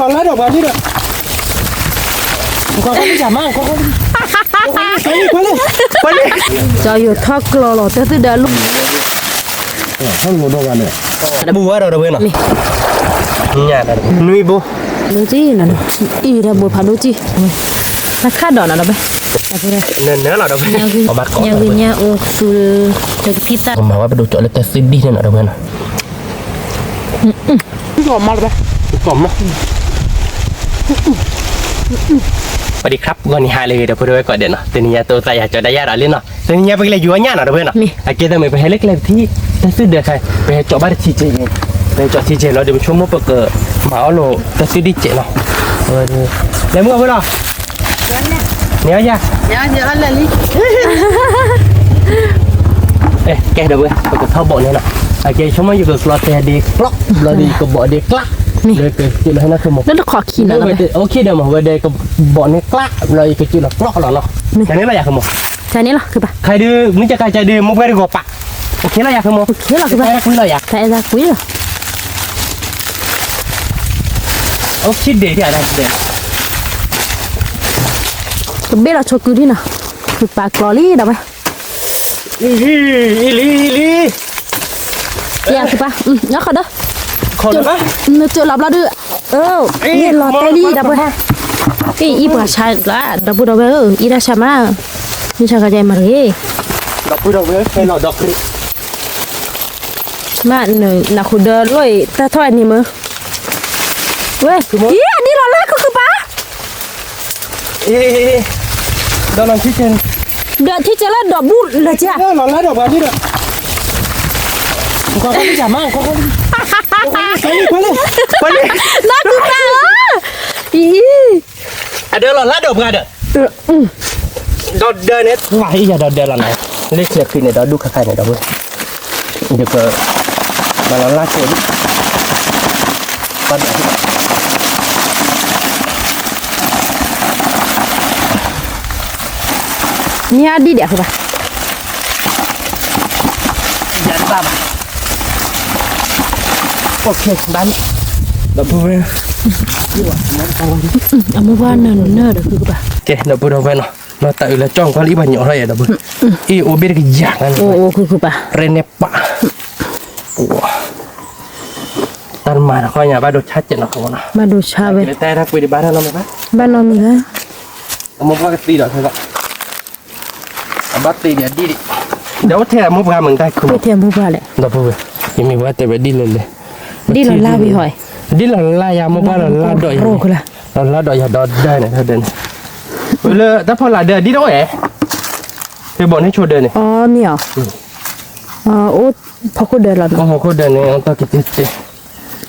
လါဒီးပှၤလံဒီး, ကွၢ်ကွၢ်လံ, ကၢ်ယိၤထီၣ်ကျီလီၤ တၢ်သုဒၢအလိၣ်, ပူၤဝဲဒီးတဝဲနီၤ, နွံဘိ, အံၤဒီးဘိဖးဒိၣ်ကံၢ်, နခါဒီးနီၤဒီးဘဲ, နနၢလီၤဒီးဘဲ, ညါဂ့ၤညါအိၣ်သူ, တကဖံသၣ်, မၤဝဲပဒိၣ်ကၠီလၢတၢ်သုဒံၣ်န့ၣ်နီၤဒီးဘဲနီၤ สวัสดีครับ ဂီၤနံၤဟါလၢအဂ့ၤ ဒီပုၢ်ဝဲၢ်ကိးဂၤဒဲးနီၤ, တနံၤညါတအိၣ်သးယၤကၠီဒၣ်ယၤဒီးလံနီၤ, တနံၤညါပကလဲၤယူၤအီၣ်ညၣ်နီၤ ဒီပုၢ်ဝဲၢ်နီၤ, အကဲသးမ့ၢ်ပဟဲလၢကျဲပထံၣ်, တၢ်သုဒၢးခါ, ပဟဲကၠီဘၣ်တထံကဲး, ပဟဲကၠီထံကဲးလီၤဒီး ပဆိကမိၣ်ပကမၤအီၣ်လိာ်တၢ်သုဒံၣ်ကဲးနီၤ, လဲၤမုၢ်အဝဲလီၤ န့ၣ်အီၣ်ယၤ, ကဲဒီပုၢ်ဝဲၢ် ပကထီၣ်ဘီၣ်န့ၣ်နီၤ, အကဲဆိကမိၣ်ယကကျီတဲဒ့ကျီ, ဘျီဒီးယကဘီၣ်ဒ့ကျါ, လၢကစံၣ်လီၤဟဲနီၤ ခဲမိၢ်, လၢတခီခံနီၤ အိၣ်ခံဒီးမ့ၢ်ဝဲဒီးကဘီၣ်န့ၢ်ကျါ, ဘျီယကစံၣ်လီၤကျီလီၤနီၤ, တၢ်န့ၣ်လီၤယၤခဲမိၢ်, တၢ်န့ၣ်လီၤ ခဲပၢ်, ခဲဒုး မုၢ်ကကါကဲဒုး မိၢ်ပှၢ်တဂီၤပာ်, အိၣ်ခံလီၤယၤခဲမိၢ်, တၢ်အဲၣ်ကွံလီၤယၤ, တၢ်အဲၣ်ကွံလီၤ အိၣ်ခံဒဲးဒၣ်ဒၣ်ဒဲး, ကဘ့ၣ်လီၤဆိကုဒံနီၤ, ကပာ်ကျီလံဒီးဝဲ, အံၤလံ အံၤလံ, ယၤကပာ်, ခီဒီး, နကၠိလီၤဘျီဒုး, န့ၣ်လီၤတဲလံဒီးဝဲ, အံၤအံၤပှၤဆါလၢ ဒီပုၢ်ဒီဝဲၢ်ဧၢ, အံၤတၢ်ဆါမး, မ့ၢ်ဆါခါကဲမၤတဂ့ၤ, ဒီပုၢ်ဒီဝဲၢ် ဖဲလီၤဒီးခရံာ် မ့ၢ်နဃုာ်ဒီးလီၢ်အံၤ တၢ်ထီၣ်အန့ၣ်မ့ၢ်, ဝဲ, အံၤအဒံလီၤလၢခုခုပၢ်, ဒီးလီၤထံကဲ, ဒီးထံကဲလၢဒီးဘူးလၢကဲ, လီၤလၢဒီးပှၤလံဒီး, ကွၢ်ကွၢ်လံ, လီၤဒုးပၢ်ဧၢ, အံၤ အဒၢလီၤလၢဒီးပှၤဒီး, ဒီးဒၢန့ၣ် ပှၤအံၤယၤဒီးဒၢလီၤနီၤ, လၢဆဲးဖံးန့ၣ်ဒီးဒူၣ်ခါခါန့ၣ်ဒီးဝဲ, ယက, မၤလီၤလၢကဲးဒံး, ဘၣ်ဒီး မ့ၢ်အဒံၣ်ဒံးအဃိဘၣ်, ယၤတဘၣ်ဘၣ်, အိၣ်ခဲဘၣ်န့ၣ်, ဒီပုၢ်ဝဲၢ်, အမိၢ်ပှၢ်နၢနၢဒီးဃုကဘၣ်, ကဲ ဒီပုၢ်ဒီဝဲၢ်နီၤ, နီၢ်တၢ်အုးလၢကၠီၣ်ကွၢ်လၢအံၤဘၣ်ညီၣ်ထီၣ်ယဲဒီပုၢ်, အံၤအိၣ်ဘ့ၣ်တကယၤန့ၣ်, အိၣ်အိၣ်ဃုကဘၣ်, ရဲၣ်နဲၣ်ပာ်, တၢ်မၤတခီညါ ဘၣ်ဒိဆါစဲးနီၤ, ဘၣ်ဒိဆါဝဲ, တၢ်ကွံဒံးဘၣ်တၢ်နီတမံၤဘၣ်, ဘၣ်နီတမံၤဘၣ်, အမိၢ်ပှၢ်ကသံဒီးခဲလီၤ အဘၣ်သ့ဒံးအဒံၣ်ဒံး, ဒီးအိၣ်ထဲအမိၢ်ပှၢ်မုၢ်တၢ်ခုၣ်, အိၣ်ထဲအမိၢ်ပှၢ်လဲၣ်, ဒီပုၢ်ဝဲၢ်, ယမ့ၢ်ဝဲတဲဝဲဒ်လဲၣ်လဲၣ်, ဒ်လီၤလၢဝံၤဟီ, ဒ်လီၤလၢယၤ မိၢ်ပှၢ်လီၤလၢဒီးယၤ, လီၤလၢဒီးယၤဒီးဒၢန့ၣ်, လၢတၢ်ဖီလာ်ဒၢဒ်တအိၣ်ဧဲ, ဖဲဘီၣ်န့ၣ်ဆိဒၢန့ၣ်, အမ့ၢ်အီၤ, အိၣ်ဖီခိၣ်ဒၢလီၤ, ဖီခိၣ်ဒၢန့ၣ် တၢ်က့ၤတ့တ့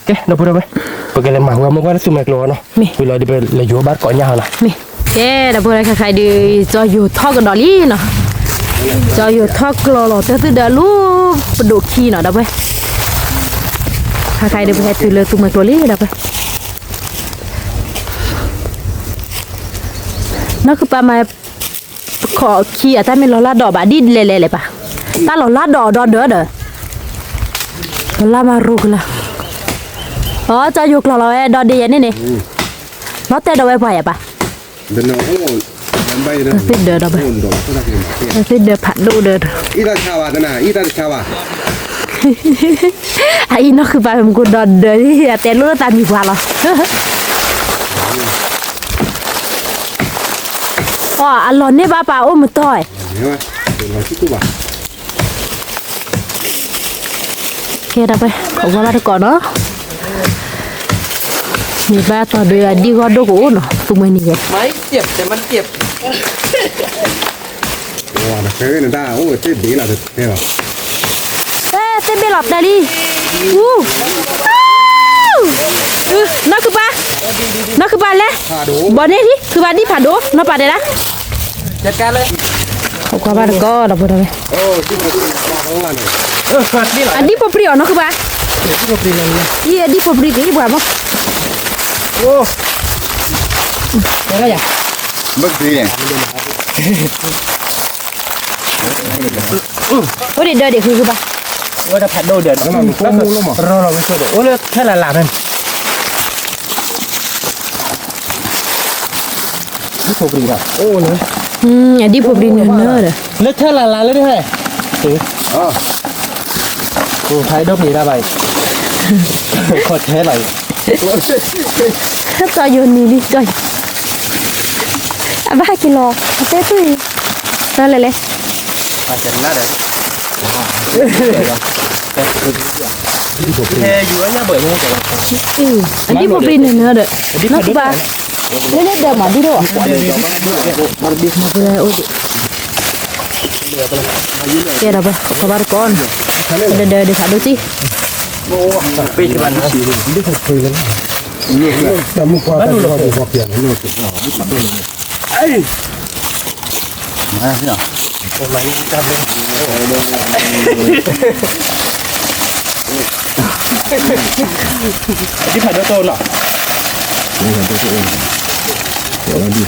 ကဲ ဒီပုၢ်ဒီဝဲၢ်, ပကလဲၤမၤဝဲမိၢ်ပှၢ်လၢသူၣ်မဲာ်ကျိၤနီၤ, မ့ၢ်, ဝံၤလီၤဒီးပလဲၤယိၤဘၣ်တကိးညါနီၤ, မ့ၢ်, ကဲ ဒီပုၢ်ဒီဝဲၢ် ခဲခါအံၤဒုး ကၠီယိၤထီၣ်ကဒီးလံနီၤ, ကၠီယိၤထီၣ်ကျီလီၤ တၢ်သုဒၢအလိၣ်ပဒိၣ်ခံနီၤ ဒီပုၢ်ဝဲၢ်, ခဲခါအံၤဒုး ပဟဲတုၤလၢသူၣ်မဲာ်ကျိၤလံ ဒီပုၢ်ဝဲၢ်, နီၢ်ခုပၢ်မၤ ပခီၣ်ခံအတၢ်မ့ၢ်လီၤလၢဒီးဘၣ်ဒ်လဲၣ်လဲၣ်လဲၣ်ပၢ်, တၢ်လီၤလၢဒီးဒီးဒၢဒီး, လီၤလၢမၤရိကလၢ, အီ ကၠီယိၤကျီလီၤဝဲဒီးဒ်ယဲန့ၣ်န့ၣ်, လီၤတဲာ်ဒီးဝဲပှၤယၤပၢ်, တၢ်သုဒၢဒီး, တၢ်သုဒၢဖးဒိၣ်ဒၢဒီး, အအံၤနီၢ်ခုပၢ်မ့ၢ်ကိးဒီးဒၢ, အတဲလိာ်သးမံၤပှၤလီၤ အီ အလီၢ်န့ၢ်ဘၣ်ပၢ်အိၣ်မတီၢ်, ကဲ ဒီပုၢ်ဝဲၢ် အိၣ်ဝဲဘၣ်တကိးနီၤ, မ့ၢ်ဘၣ်တီၢ်ဒုးအဒံၣ်ဂီၢ်ဒိၣ်ကအိၣ်နီၤ သူမှဲနံၤယဲ, သ့ၣ်ဘ့ၣ်လီၤတဲလံ, အူ, နီၢ်ခုပၢ်, နီၢ်ခုပၢ်လဲၣ်, ဘီန့ၢ်လံ ခုပၢ်ဒံၣ်ဖးဒိၣ် နီၢ်ပၢ်တဲဒၣ်, ကွၢ်ဘၣ်တကိးဒီပုၢ်ဝဲၢ်, အဒံၣ်ဖိပြံအီၤနီၢ်ခုပၢ်, အံၤအဒံၣ်ဖိပြံက့ၤပှၤမး, အိၣ်ဒံးဒၢဒံးဃုခုဘၣ်, အိၣ်ဒီးဖးဒိၣ်ဒၢး, အိၣ်လၢထဲလၢ်လၢ်ဖဲန့ၣ်, ဒ်ဖိပြံၤဒီး အိၣ်လၢ အဒ်ဖိပြံၤနၢၤနၢၤဒီး လၢထဲလၢ်လၢ်လၢဟဲ အိၣ်ဖဲဒိၣ်ပျံၤတၢ်ဘၣ်အံၤ ခီၣ်ထဲဘၣ်အံၤ ကၠီယိၤနံၤလံ ကၠီယိၤ အဘၣ်ဟဲက့ၤလီၤ အတဲသွံၣ် တၢ်လဲၤလဲၣ် ဟဲယူၤအညၣ်ဘၢၣ်ညါ အဒ်ဖိပြံၤနၢၤနၢၤဒီး နီၢ်ကူဘၣ် လၢလၢဒၢးမး ဒ်သိး ကဲဒီးပကီဘၣ်တကိးန့ၣ် ဒၢးဒၢးဒၢးဖးဒိၣ်တံၢ် ဒ်ဖးဒိၣ်တအိၣ်နီၤ ယအံၤထီၣ်လိၤလံ ဒီဂၤလံ ထီၣ်လိၤဒီဂၤန့ၣ် မဟးအိၣ်န့ၣ် ကၠီယိၤန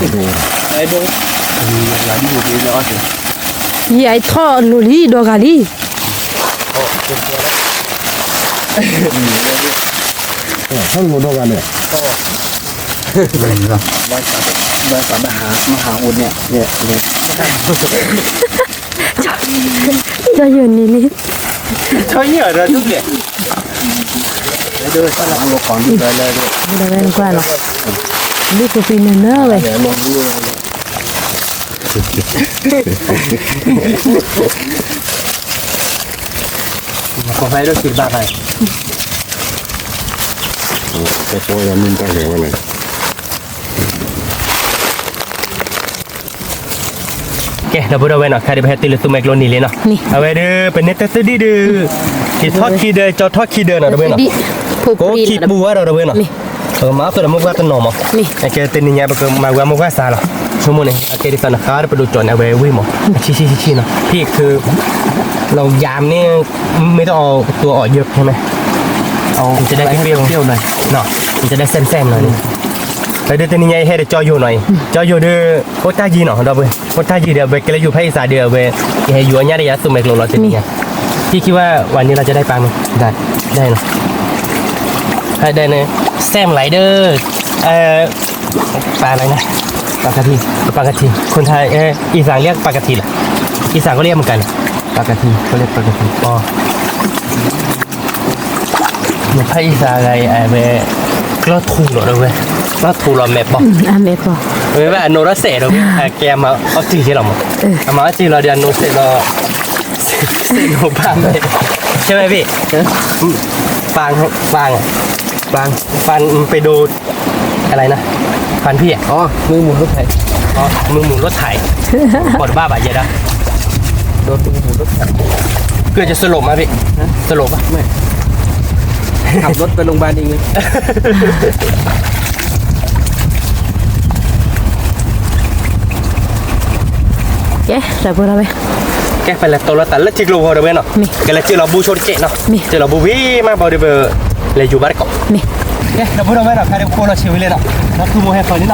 ံၤလံ ကၠီယိၤဒီးဒုးလဲၣ် ဒၣ်ဝဲကွၢ်လီၤ ဒ်ဖိပြံၤနၢၤနၢၤဝဲ ကီၢ်ဖဲဒိၣ်စံးတဘၣ်ဖဲ ကဲ ဒီပုၢ်ဒီဝဲၢ်နီၤ ခါဒံးပဟဲတုၤလၢသူမှဲကျိနံၤလံနီၤ အဝဲဒၣ် ပန့ၢ်တၢ်သူၣ်ဒံၣ်ဒုး ယထီၣ်ခံဒၢ ကၠီထီၣ်ခံဒၢနီၤ ဒီပုၢ်ဝဲၢ်နီၤ ကိးခံပူၤဝဲဒီး ဒီပုၢ်ဝဲၢ်နီၤ ပကမၤအီၣ်သးဒီးမိၢ်ပှၢ်တနီၤမး ကဲတနံၤညါ ပကမၤဝဲမိၢ်ပှၢ်စးလီၤ ဆိကမိၣ်န့ၣ် အကဲဒ်သိးနဃါဒီးပဒိၣ်ကၠီန့ၣ် အဝဲဝံၣ်မး အဆံဆံဆံဆံနီၤ ဖံးခု လီၤယၤမ့ၢ် မ့ၢ်တအီၣ်တူအီၣ်ယၢၢ်ဖဲမ့ၢ် အတဒၣ်က့ၤပ့ၢ်အီၤ တဒၣ်စဲးစဲးနီၤ ဝဲဒၣ်တနံၤညါအံၤဟဲဒီးကၠီယိၤနီၤအံၤ ကၠီယိၤဒီး အိၣ်တၢ်ယံၤနီၤ ဒီပုၢ်ဝဲၢ် အိၣ်တၢ်ယံၤဒီး အဝဲကဲလၢယိၤဖဲအံၤသးဒီး အဝဲ ကဟဲယူၤအညၣ်ဒီးယၤသူမှဲကျိလီၤတနံၤညါ ဟံၣ်ခံဝဲ ဝဲန့ၣ်လီၤ ကဒဲပာ်မ့ၢ် ဒဲနီၤ ဒဲန့ၣ် စဲမလၤအံၤဒီး ပာ်လၢ ပာ်ကထံ ပာ်ကထံ คนไทย เอ่อ อีสานเรียกปากัดถีเหรอ อีสานก็เรียกเหมือนกัน ปากัดถี เขาเรียกปากัดถี อ๋อ ဖဲအံၤသးဂၤအံၤ အဝဲ ကျီၢ်ထူလီၤဒီးဝဲ ကျီၢ်ထူလီၤမဲာ်ပီၢ် မဲာ်ပီၢ် ဝဲဘၣ်အနိးထီၣ်စဲးဒီးဝဲ အကဲအမၤအီၣ်တံၢ်က့လီၤမး အမၤအီၣ်တံၢ်လီၤဒီးအနိးစဲးလီၤ စဲးနိးဘၣ်မဲာ် ใช่ไหมพี่ ปาง ปาง ปาง ปางไปดู อะไรนะ ฟันพี่อะ อ๋อ มือหมุนรถไถ อ๋อ มือหมุนรถไถ ปวดบ้าบาดเจ็บนะ โดนมือหมุนรถไถ เกือบจะสลบไหมพี่ ฮะ สลบปะ ไม่ ขับรถไปโรงพยาบาลเองเลย ကဲ တၢ်ပၢၢ်ထီၣ်ဝဲ ကဲ ပလဲၤတိလီၤတၢ်လၢထံကျိဖိဒီးဝဲနီၤ မ့ၢ် ကလဲၤစၢလီၤဘူဆိတကဲးနီၤ မ့ၢ် စၢလီၤဘူဝံၤမးဘၣ်ဒီး ပလဲၤယူၤဘၣ်တကိး မ့ၢ် ကဲ တၢ်ပၢၢ်ထီၣ်ဝဲနီၤ ခါဒံးခိၣ်လီၤဆံးဝံၤလံနီၤ ဒီး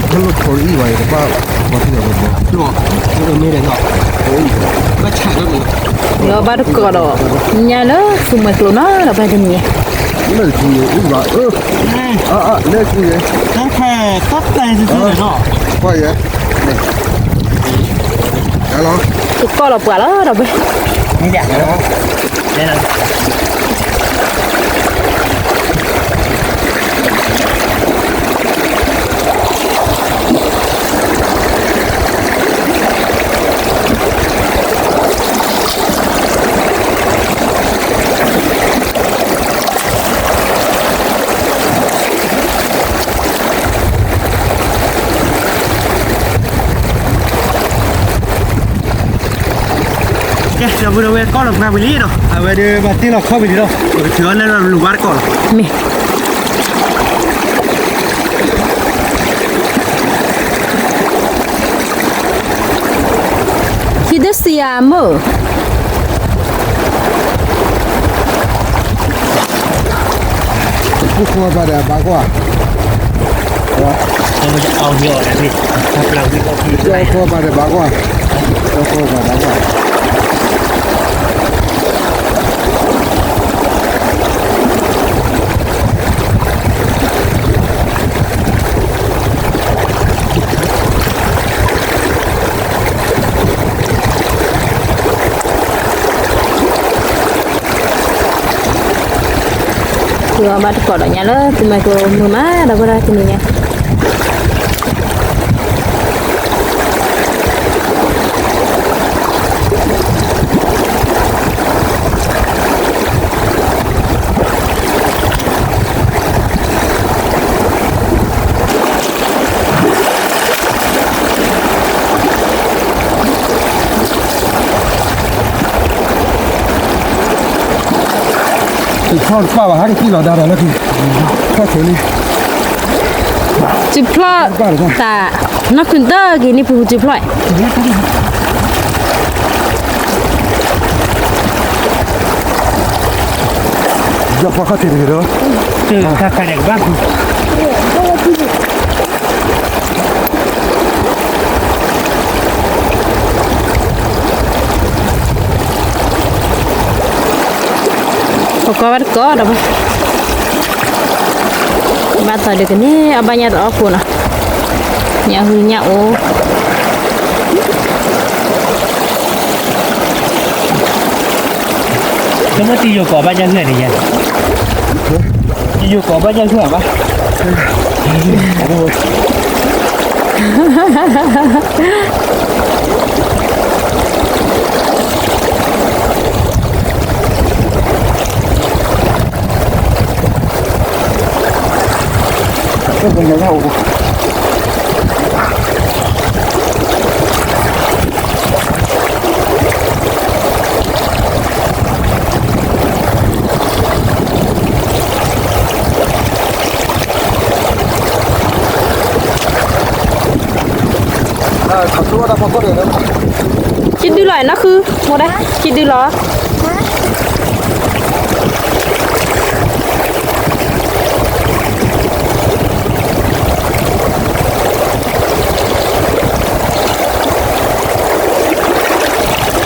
သူၣ်မိၢ်ဟဲဃီၤလံနီၤ ပကဒါလီၤနီၤ လၢခိၣ်အံၤဘၣ် ကဘၣ် မ့ၢ်ဒီးနီၤ ဘၣ်ဆၣ်ဒီး လီၤဘၣ်တကိးဒီး ညါလၢသူမှဲကျိနီၤ ဒီးဖဲတနံၤ လၢခံအံၤဘၣ် အၢ အၢ အၢ လၢခံအံၤ တၢ်ဖဲတၢ်တဲစုစုနီၤ ကွၢ်ယဲ လီၤ ကကိးလီၤပှၤလီၤ ဒီးဖဲ မ့ၢ်ဒၣ် ကဲ ဒီပုၢ်ဒီဝဲၢ် ကီၢ်လီၤပှၤဝံၤလံဒီး အဝဲဒၣ်ဘၣ်တ့ၢ်လီၤခီၣ်ဝံၤလံဒီး ပကထုးအီၤလၢလူၤဘၣ်တကိးလီၤ မ့ၢ် ခံဒုစံယၤမ့ၢ် ကီၢ်ပှၤဘၣ်ဒီးဘၣ်ကွၢ် ကီၢ်ပှၤဘၣ်ဒီးဘၣ်ကွၢ် ကီၢ်ပှၤဘၣ်ဒီးဘၣ်ကွၢ် က အဘၣ်တကိးဒီးညါလၢသုမၤကိးမုာ်မး ဒီပုၢ်ဝဲၢ်တနံၤညါ ထီၣ်တပၣ်ဘၣ်ဟဲက့ၤလီၤဒါဒီးလၢခံ ထီၣ်ဆိလံ စုဖျီၣ်တၢ် နီၢ်ခုၣ်တၢ်က့ၤန့ၣ်ပူၤစုဖျီၣ် ယီၢ်ဖီခီၣ်ထံးတဂ့ၤဒီး တၢ်ခါန့ၣ်ကဘၣ် ပကီဘၣ်တကိးဒီး ဘၣ်သးဒုးကန့ၢ်အီၣ်ဘၣ်ညၣ်တအီၣ်ကိးနီၤ ညၣ်ဟူညၣ်အိၣ် တမ့ၢ်တယိၤကိးဘၣ်ညၣ်ဂုၢ်န့ၣ်ယဲ တယိၤကိးဘၣ်ညၣ်ဂုၢ်ဘၣ် ကံဒုလီၤနီၢ်ခု မိၢ်ဒၣ် ကံဒုလီၤ ထံ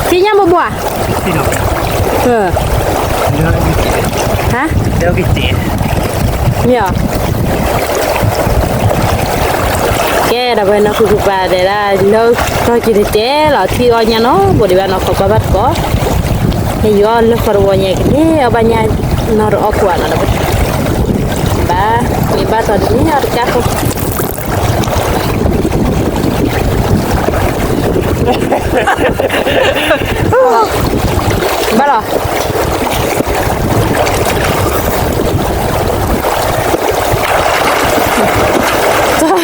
ၣ်ညၣ်ဘိဘိဧါ ဟါ မ့ၢ်အီၤ ကဲဒီးဝဲနီၢ်ခုကပၤဒဲးဒၣ် လၢကီၢ်က့ၤတတဲလီၤ ထံၣ်အီၣ်ညၣ်နီၤ ဘိးဒံးဘၣ်နီၤ ခီကွၢ်ဘၣ်တကိး ဟဲယူၤအီၣ်လၢဃီတဝီညါကန့ၢ်အီၣ်ဘၣ်ညၣ်နီၤတအီၣ်ကိးနီၤ ဒီးဘၣ် မ့ၢ်ဘၣ်တီၤတနံၤအီၤတကးဃီ ဘၣ်လီၤ ကၠီ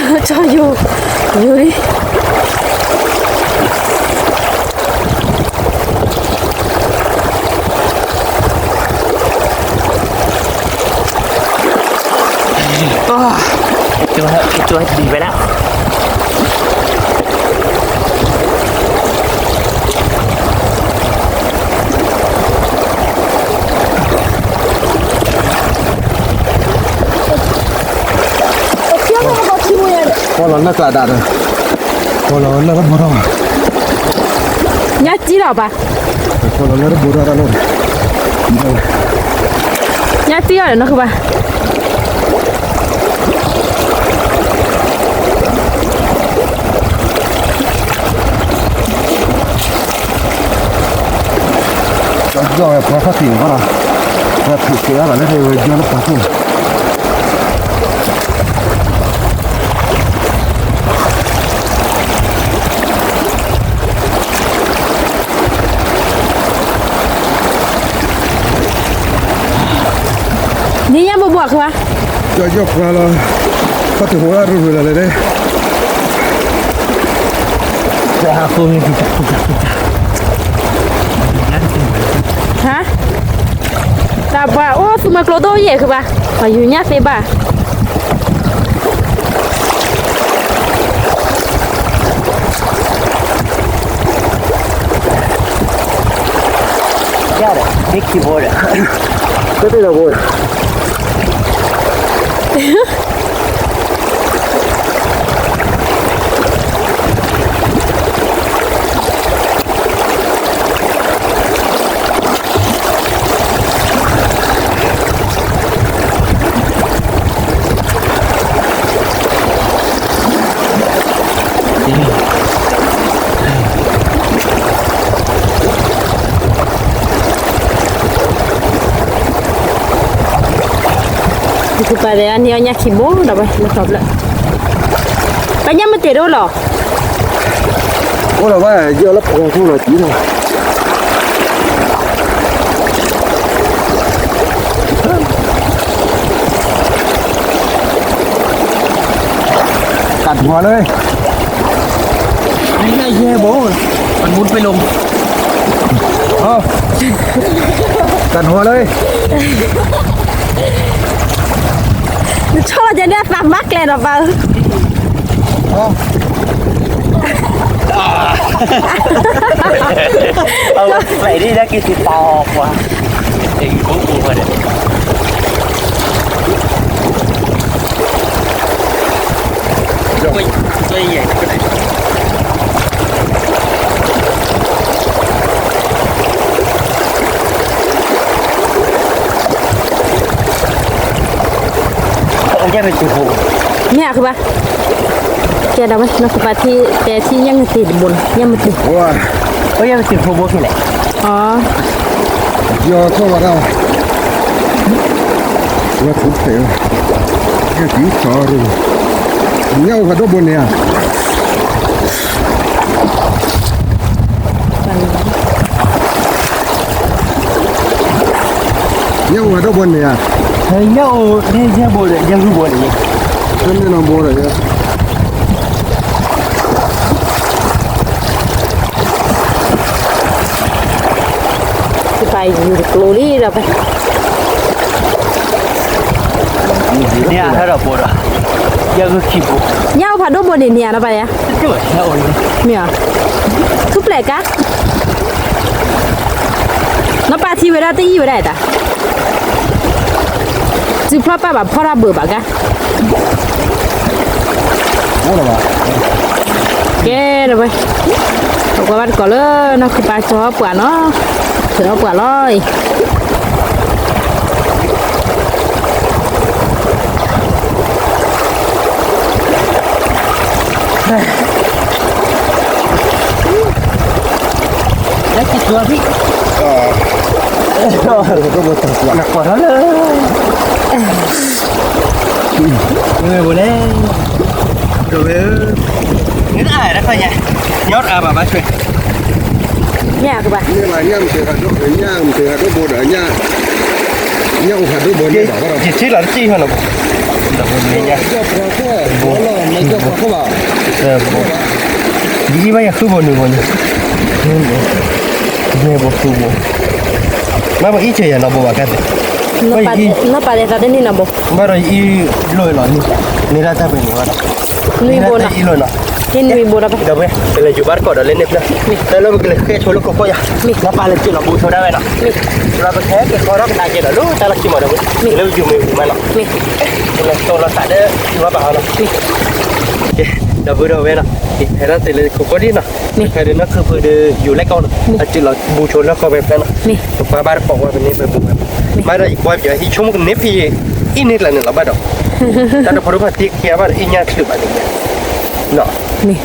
ယိၤ ယိၤလံ ကၠီဒံးဝဲဒၣ် ကွၢ်လီၤလၢကျးဒၣ်ဒီး ကွၢ်လီၤလၢတဘိထီၣ်ဘၣ် ညၣ်တံၢ်လီၤဘၣ် ကွၢ်လီၤလၢတဘိထီၣ်တၢ်လီၢ် ညၣ်တံၢ်အီၤဒီးနီၢ်ခုဘၣ် ကၠီဝဲပှၤခီၣ်ထံးန့ၣ်ဘၣ်ဒီး ပှၤဖုးကဲအါလီၤလၢဝဲကၠီလၢပှၤခိၣ် နံၣ်ညၣ်ဘိဘိအခွါ ကၠီကၠီခွါလီၤ ခီၣ်ထံးဟိရၣ်ရူၤရူၤလီၤလဲၣ် ဟါ တၢ်ပှၤအိၣ်သူမွဲကျိဒိၣ်ယဲၢ်ခုဘၣ် ပှၤယူၤညၣ်သ့ဘၣ် Got it. Big keyboard. Put it away. အ ပှၤတဲအန့ၢ်အီၣ်ညၣ်ခံဘိဒီးဝဲလၢခီဖျၢၣ်, ပှၤညၣ်မ့ၢ်တ့ၢ်တအိၣ်လီၤ, အိၣ်လီၤဘၣ် ယီၢ်လၢပှီၤထူလီၤကံလီၤ, ကးတဝါလၢ นี่ไงเย่โบมันมุดไปลง อ๋อ กัดหัวเลย နဆီၣ်လီၤကဲန့ၣ် အသးမၤကျဲဒီးပၢ်ဧၢ, อ๋อ เอาใส่ได้น่ากินสิตาออกว่ะ เด็กพวกกูเนี่ย ตัวใหญ่ขนาดนี้ เอาแยกเป็นจุดหก မ့ၢ်အဃုဘၣ်, ကဲဒီးဝဲ နီၢ်ဃုဘၣ်ထံၣ် တဲထံၣ်ညၣ်မ့ၢ်တ့ၢ်တဘိန့ၣ် ညၣ်မ့ၢ်တ့ၢ်, ဝါ เอาแยกเป็นจุดหกโบกนี่แหละ อ๋อ ယီၤထီၣ်လီၤဒၣ်, ဝဲထူၣ်ဖျဲး, ကဲကံၤထီၣ်ရူ, ညၣ်အိၣ်ဖးဒိၣ်ဘိန့ၣ်ဧါ, ညၣ်အိၣ်ဖးဒိၣ်ဘိန့ၣ်ဧါ, ညၣ်အိၣ်န့ၣ်ယဲၢ်ဘိဒီး ယဲၢ်ဂုၢ်ဘိန့ၣ်, တမ့ၢ်နီၢ်ဘိဒီး တပာ်ယူၤတကျိၤလံဒီးဖဲ, န့ၣ်ဟဲဒီးဘိဒီး, ယဲၢ်ဂုၢ်ခံဘိ, ညၣ်အိၣ်ဖးဒိၣ်ဘိန့ၣ်န့ၣ်ဧါ နီၢ်ပၢ်ယါ, မ့ၢ်ဧါ, ထူၣ်ဖျဲးကါ, နီၢ်ပၢ်ထံၣ်ဝဲဒၣ်တယံာ်ဝဲဒၣ်တၢ် စုဖျီၣ်ပာ်ဘၣ်ဖီၣ်တၢ်ဘၢဘၣ်ကါ, ကဲဒီးဝဲ, ပကွၢ်ဘၣ်တကိးလၢ နီၢ်ခုပၢ်ကၠီပှၤနီၤ, ဆၢပှၤလီၤအံၤ လၢကစူၤဖံး, နကွၢ်ထီၣ်လၢ, မ့ၢ်ဘိလဲၣ်, ဒိၣ်ဝဲ, နတအါတခီညါ, ညီတအါဘၣ်ဘၣ်ဆွဲ, မ့ၢ်အကဘၣ်, မ့ၢ်လၢညၣ်မ့ၢ်တ့ၢ်ဖးဒိၣ်, ညၣ်မ့ၢ်တ့ၢ်ဖးဒိၣ်ဘိဒီးညၣ်, ညၣ်အိၣ်ဖးဒိၣ်ဘိန့ၣ်ဘၣ်, ယထံၣ်လီၤတစံၣ်ဟီၣ်လီၤ, မ့ၢ်ညါ, ဘိ, ယအံၤဘၣ်ယၤဃုဘိနုာ်ဘိန့ၣ်, ယဲၢ်ဘိဃုဘိ, မ့ၢ်ဘၣ်အံၣ်စၢၤယၤနီၢ်ဘိဘၣ်ကါသ့ၣ်, နီၢ်ပၢ်သးတန့ၢ်နီၢ်ဘိ, ဘၣ်ဒီးယအံၣ်လိၣ်လီၤ, န့ၢ်ဒၣ်တၢ်ပှဲၤန့ၣ်ဘၣ်ဒီး, နွံဘိနီၤ, နွံဘိဒီး, ဒီးဝဲ, ပလဲၤယူၤဘၣ်တကိးဒီးလၢန့ၣ်ဖျၢၣ်, တၢ်လၢပကလဲၤဃဲၣ်ဆိလၢခိခိၣ်ယၤ, နီၢ်ပၢ်လဲၤစၢၤလီၤဘိဆိဒၣ်ဝဲနီၤ, ဒီးပကဟဲက့ၤဃီထီၣ်ကဒါက့ၤဒီးလၢတၢ်လီၢ်ခံမီၤဒီးဝဲ, လၢပယူၤမ့ၢ်ဝံၤမးနီၤ, ပလဲၤတိၢ်လီၤသးဒီးယွၤဘၣ်ဟီနီၤ, ဒီပုၢ်ဒီဝဲၢ်နီၤ, ဟဲထီၣ်တုၤလၢခိခိၣ်ဒံးနီၤ, တခါဒီးနီၢ်ခုဖုဒီးယူၤလဲၣ်ကီၢ်နီၤ, အတုၤလီၤဘူၣ်ဆိလၢဃီဖဲဖျၢၣ်နီၤ, ပကွၢ်ဘၣ်တကိးဝဲဖဲန့ၣ်ဖဲဘူၣ်ဝဲ, ဘၣ်ဒီးယကွၢ်ပယီၤဟံၣ်ဆိကမိၣ်ကန့ၢ်ဖံး, အံၣ်န့ၢ်ကျါန့ၣ်လီၤဘၣ်ဒီး, တၢ်တဖိဒိၣ်ဖါတံၢ်ခံဂၤဘၣ်ဒီးအံၣ်ညၣ်ချုးဘၣ်န့ၣ်, ကၠီ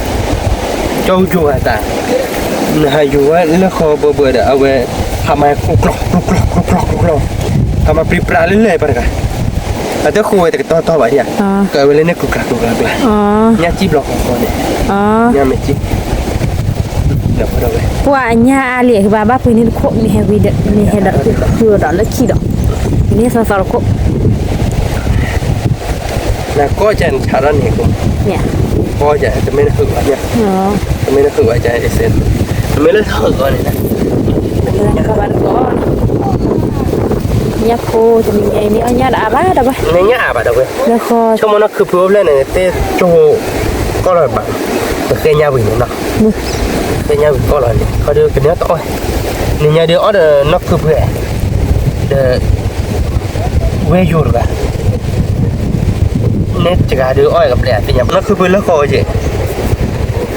ယိၤအတၢ်, နဟးယိၤဝဲလၢဃီဘၢဘၢဒီး အဝဲ, ဟးမၤကျီကျီကျီကျီကျီကျီ, ဟးမၤပြံပြါလၢလၢပှၤတဂၤ, အတဃိဝဲတကတီၢ်တီၢ်ဘၣ်ဧါ, ကဝဲလၢန့ၣ်ကျူကျါကျူကျါကျါ, ညၣ်စံၣ်ဘျီဃီဃီန့ၣ်, ညၣ်မ့ၢ်စံၣ် ပှၤအညၣ်အါလံ ဘၣ်ဘၣ်ပှ့ၤန့ၢ်တခိၣ် မ့ၢ်ဟဲဝံၤဒီး မ့ၢ်ဟဲဒီးဃုဒီးလၢခံဒီး, န့ၢ်သီသီတခိၣ်, နကီၢ်ကနဆးထီၣ်န့ၣ်, ကီၢ်ကတမ့ၢ်နဟုၣ်ဘၣ်, တမ့ၢ်နဟုၣ်ဘၣ်က, တမ့ၢ်လၢဟုၣ်ဂီၤန့ၣ်, ညၣ်ဖိတနံၤညါအံၤန့ၣ် အီၣ်ညၣ်တအါဘၣ်ဒီးဝဲ, န့ၢ်ညၣ်အါဘၣ်ဒီးဝဲ, ဆိကမိၣ်နီၢ်ခုဖုအိၣ်ဖျဲၣ်န့ၣ် တဲကၠိကီၢ်လီၤဘၣ်, ပဃဲညါဝံၤန့ၣ်နီၤ, ဃဲညါဝံၤကီၢ်လီၤန့ၣ် ခီဒုးကန့ၢ်တအီၣ်, န့ၣ်ညါဒုးအီၣ်ဒီးနီၢ်ခုဖု, ဒီး ဝဲယိၤတဂၤ, န့ၣ်တဂၤဒုးအီၣ်ကပျဲၢ်အသ့ၣ်ညါ, နီၢ်ခုဖုလၢဃီဝဲက့ၤ,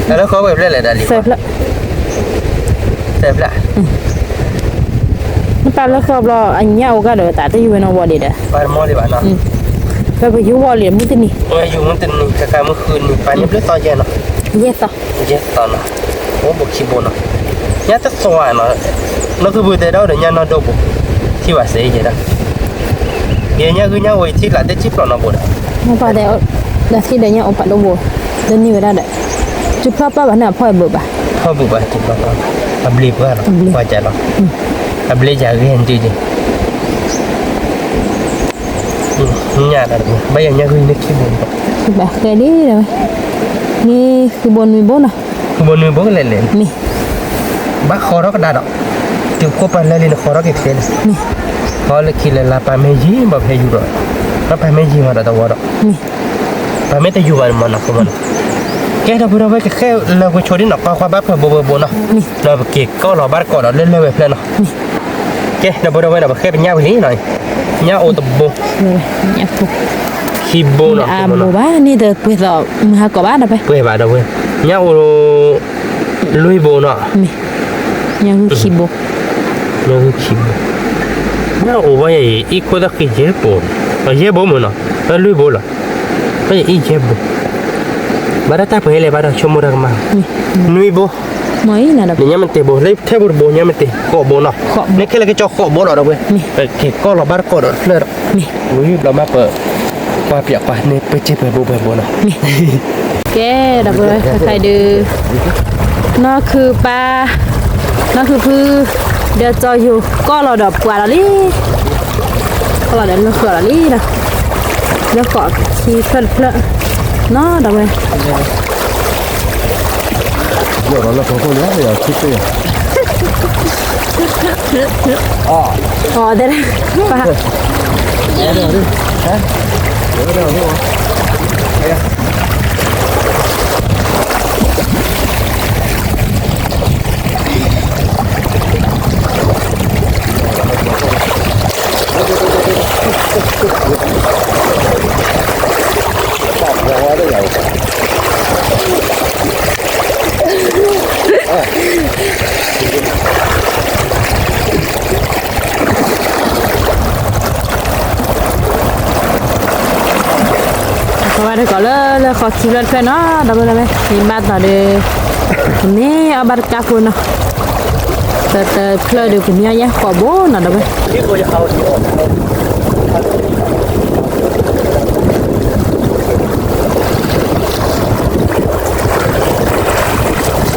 တၢ်လၢဃီဝဲဖျဲၣ်လဲၣ်တၢ်လံ, သၢဖျၢၣ်, နပၢ်လၢဃီဘျီ အညၣ်အိၣ်ကဒီးတၢ်တယုၢ်ဝဲနီၢ်ဝီဒံးဒီး, ပှၤတမီလံဘၣ်နီၤ, ပပယူၤဝီလံမုၢ်တနံၤ, ပယူၤမုၢ်တနံၤ ကကါမုၢ်ဃုနံၤ ပှၤန့ၣ်ဘျုးသီယဲၢ်နီၤ, ယဲၢ်သီ ယဲၢ်သီနီၤ, အိၣ်ဘိခံဘိနီၤ, ညၣ်တသွါနီၤ, နီၢ်ခုဖုတဲဒၣ်ဒီးညၣ်နီၢ်ဒိၣ်ဘိ, ထံၣ်ဘၣ်စ့ယဲဒၣ်, ပ ယညၣ်ဂုၢ်ညၣ်ဝဲထံၣ်လၢ်တဲထံၣ်ဖျိးနီၤဘိးဒီး, နပှၤတဲ, ဒီးထံၣ်ဒီးညၣ်အိၣ်ဖးဒိၣ်ဘိ, တနံၤဝဲဒၣ်ဒီး, စုဖျီၣ်ပာ်ဘၣ်န့ၣ်အဖီၣ်အဘၢၣ်ဘၣ်, ဖီၣ်ဘၢၣ်ဘၣ်စုဖျီၣ်ပာ်, အဘျ့ပှၢ်လီၤ, ပှၤကးလီၤ, အဘျ့ယၤဂ့ၤဟဲနတုၤက့ၤ, ညၣ်လၢ်တဘိ, ဘၣ်ယညၣ်ဂုၢ်န့ၣ်ခံဘိ, ဘၣ်ဃဲဒ်ဒီးဝဲ, န့ၣ်ဃုဘိနွံဘိနီၤ, ဃုဘိနွံဘိကလဲၤလဲၤန့ၣ်, ဘၣ်ဃီထီၣ်ကဒါဒီး, တုၤခိၣ်ပာ်လၢလံနဃီထီၣ်က့ၤဖဲန့ၣ်, ဃီလၢခံလၢလါပာ်မ့ၢ်ယံၤဘၣ်ဖဲယူၤဒီး, ဘၣ်ပာ်မ့ၢ်ယံၤမးဒီးတဝီဒီး, ပာ်မ့ၢ်တယူၤဘၣ်န့ၣ်မးနီၤ, ကဲဒီပုၢ်ဒီဝဲၢ်ကဃဲလၢဝဲဆိဒ်နီၤ ကွၢ်ကွၢ်ဘၣ်ဖၢဘိဘိဘိနီၤ, ဒီးပက့ၤကီၢ်လီၤဘၣ်တကိးဒီးလၢလၢဝဲဖျၢၣ်နီၤ, ကဲဒီပုၢ်ဒီဝဲၢ်နီၤ ပဃဲပညၣ်ဝံၤလံနီၤ, ညၣ်အိၣ်တဘိ, ခံဘိနီၤ, ဘိဘၣ်န့ၣ်ဒီးပှဲၤသိး မုၢ်ဟါကီးဘၣ်ဒီးဝဲ, ပှဲၤဘၣ်ဒီပုၢ်ဝဲၢ်, ညၣ်အိၣ် လွံၢ်ဘိနီၤ, ညၣ်ဂုၢ်ခံဘိ, ညၣ်ဂုၢ်ခံဘိ, ညၣ်အိၣ်ဘၣ်ယအံၤအံၣ်ခိၣ်သၣ်ဃံယဲၢ်ဘိ, ယဲၢ်ဘိမုၢ်နီၤ, လွံၢ်ဘိလီၤ, ဘၣ်ယအံၣ်ယဲၢ်ဘိ, ဘၣ်ဒၣ်တၢ်ပှဲၤဟဲလဲၣ်ဘၣ်ဒီးဆိကမိၣ်တၢ်ကမၣ်, နွံဘိ, နညါမ့ၢ်တ့ၢ်ဘိ လၢထဲပူၤတဘိ ညါမ့ၢ်တ့ၢ်ဃိးဘိနီၤ, န့ၣ်ခဲလၢာ်ကကၠီဃိးဘိလီၤဒီပုၢ်ဝဲၢ်, ပက့ၤကီၢ်လီၤဘၣ်တကိးဒီးဖျၢၣ်ဒီး, ဝံၤဘျီမးပ ကွၢ်ပၠးကွၢ်န့ၣ် ပက့ၤပှဲၤဘိပှဲၤဘိနီၤ, ကဲဒီပုၢ်ဝဲၢ်ခဲခါအံၤဒုး, နီၢ်ခုပၢ်, နီၢ်ခုဖု, ဒီးကၠီယိၤကီၢ်လီၤဒီးပှၤလီၤလံ, ကီၢ်လီၤဒီးလၢဃၢၤလီၤလံဒီး, လၢဃိးခံဖျၢၣ်တဖျၢၣ်, နီၤဒီပုၢ်ဝဲၢ် အီၣ်တဲဒၣ်, ပၢ်, ပဝဲတကိးလၢ လၢဃိးခံဖျၢၣ်တဖျၢၣ်နီၤ ဒီပုၢ်ဝဲၢ်, မ့ၢ်ဘၣ်သးဒီး မ့ၢ်အီၣ်ဘၣ်တကါဖိနီၤ, တဖျၢၣ်ဒီးကမ့ၢ်အီၣ်ယဲၢ်ဃိးဘိနီၤ ဒီပုၢ်ဝ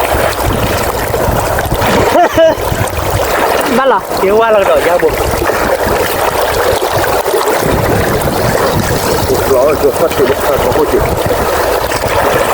ဲၢ်. ဘၣ်လီၤ, က့ၤဝါလီၤကဒီးယါဘိ, လီၤကၠီဖတ်တ့ၢ်လၢခါကီၢ်ဖိတ့ၢ်, ကံၣ်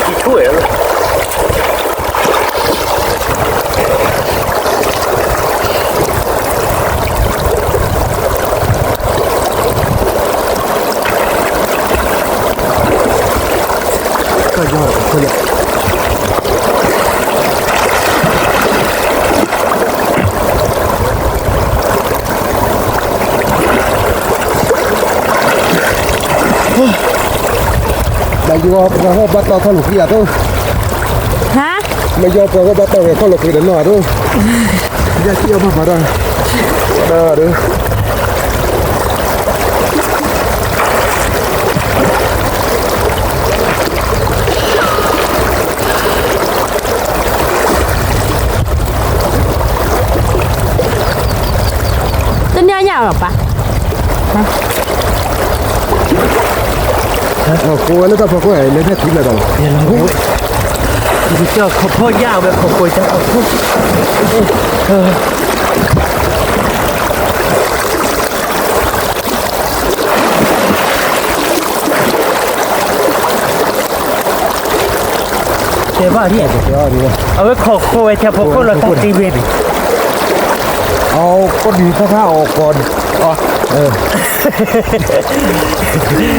ဆူၣ်ဝဲလီၤ. မ့ၢ်ယီၤပှၤဟီၣ်ဘၣ်တၢ်ခီၣ်လိာ်က့ၤအဒိၣ်, ဟါ, မ့ၢ်ယီၤပှၤဟီၣ်ဘၣ်တၢ်ဝဲခီၣ်လိာ်က့ၤဒီးနီၢ်အဒိၣ်, ယကံၣ်အီၣ်ဘၣ်ပှၤဒၣ်, ဒၣ်ဒၣ် တနံၤညါလီၤပၢ်, ကိးဝဲလၢတၢ်ဖီခိၣ်လဲၤဖဲထံလၢာ်ဒီးလီၤ, ယကၠီခီၣ်ဖိယါဝဲခီၣ်ဖိတၢ်ခီၣ်ဖိ တဲဘၣ်ဒ်, အဝဲခီၣ်ခိၣ်ဝဲ တဲဖိခိၣ်လီၤတၢ်တ့ဝဲန့ၣ်, အကိးဒံးဖးဖးအီၣ်ကီး,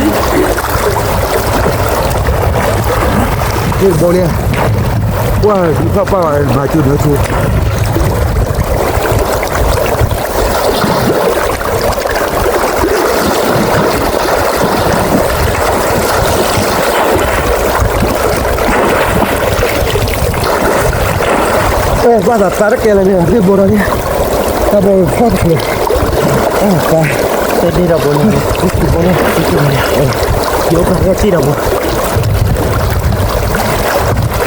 တ့ဘိလံ, ကွၢ်ဒံးဖးပၢ်ဘၣ်မၤကၠိဒၢးဆိ အဲ ဘၣ်သးသးတကဲလၢၤန့ၣ် သ့ၣ်ဘိဒီးန့ၣ်, တၢ်ဘိဖျီၣ်တချုး, အၢ သး, တၢ်ဒ့ဒီးဘိန့ၣ်, ဘိန့ၣ်, ယအိၣ်ဖဲတၢ်ဒ့ဒီးဘိ,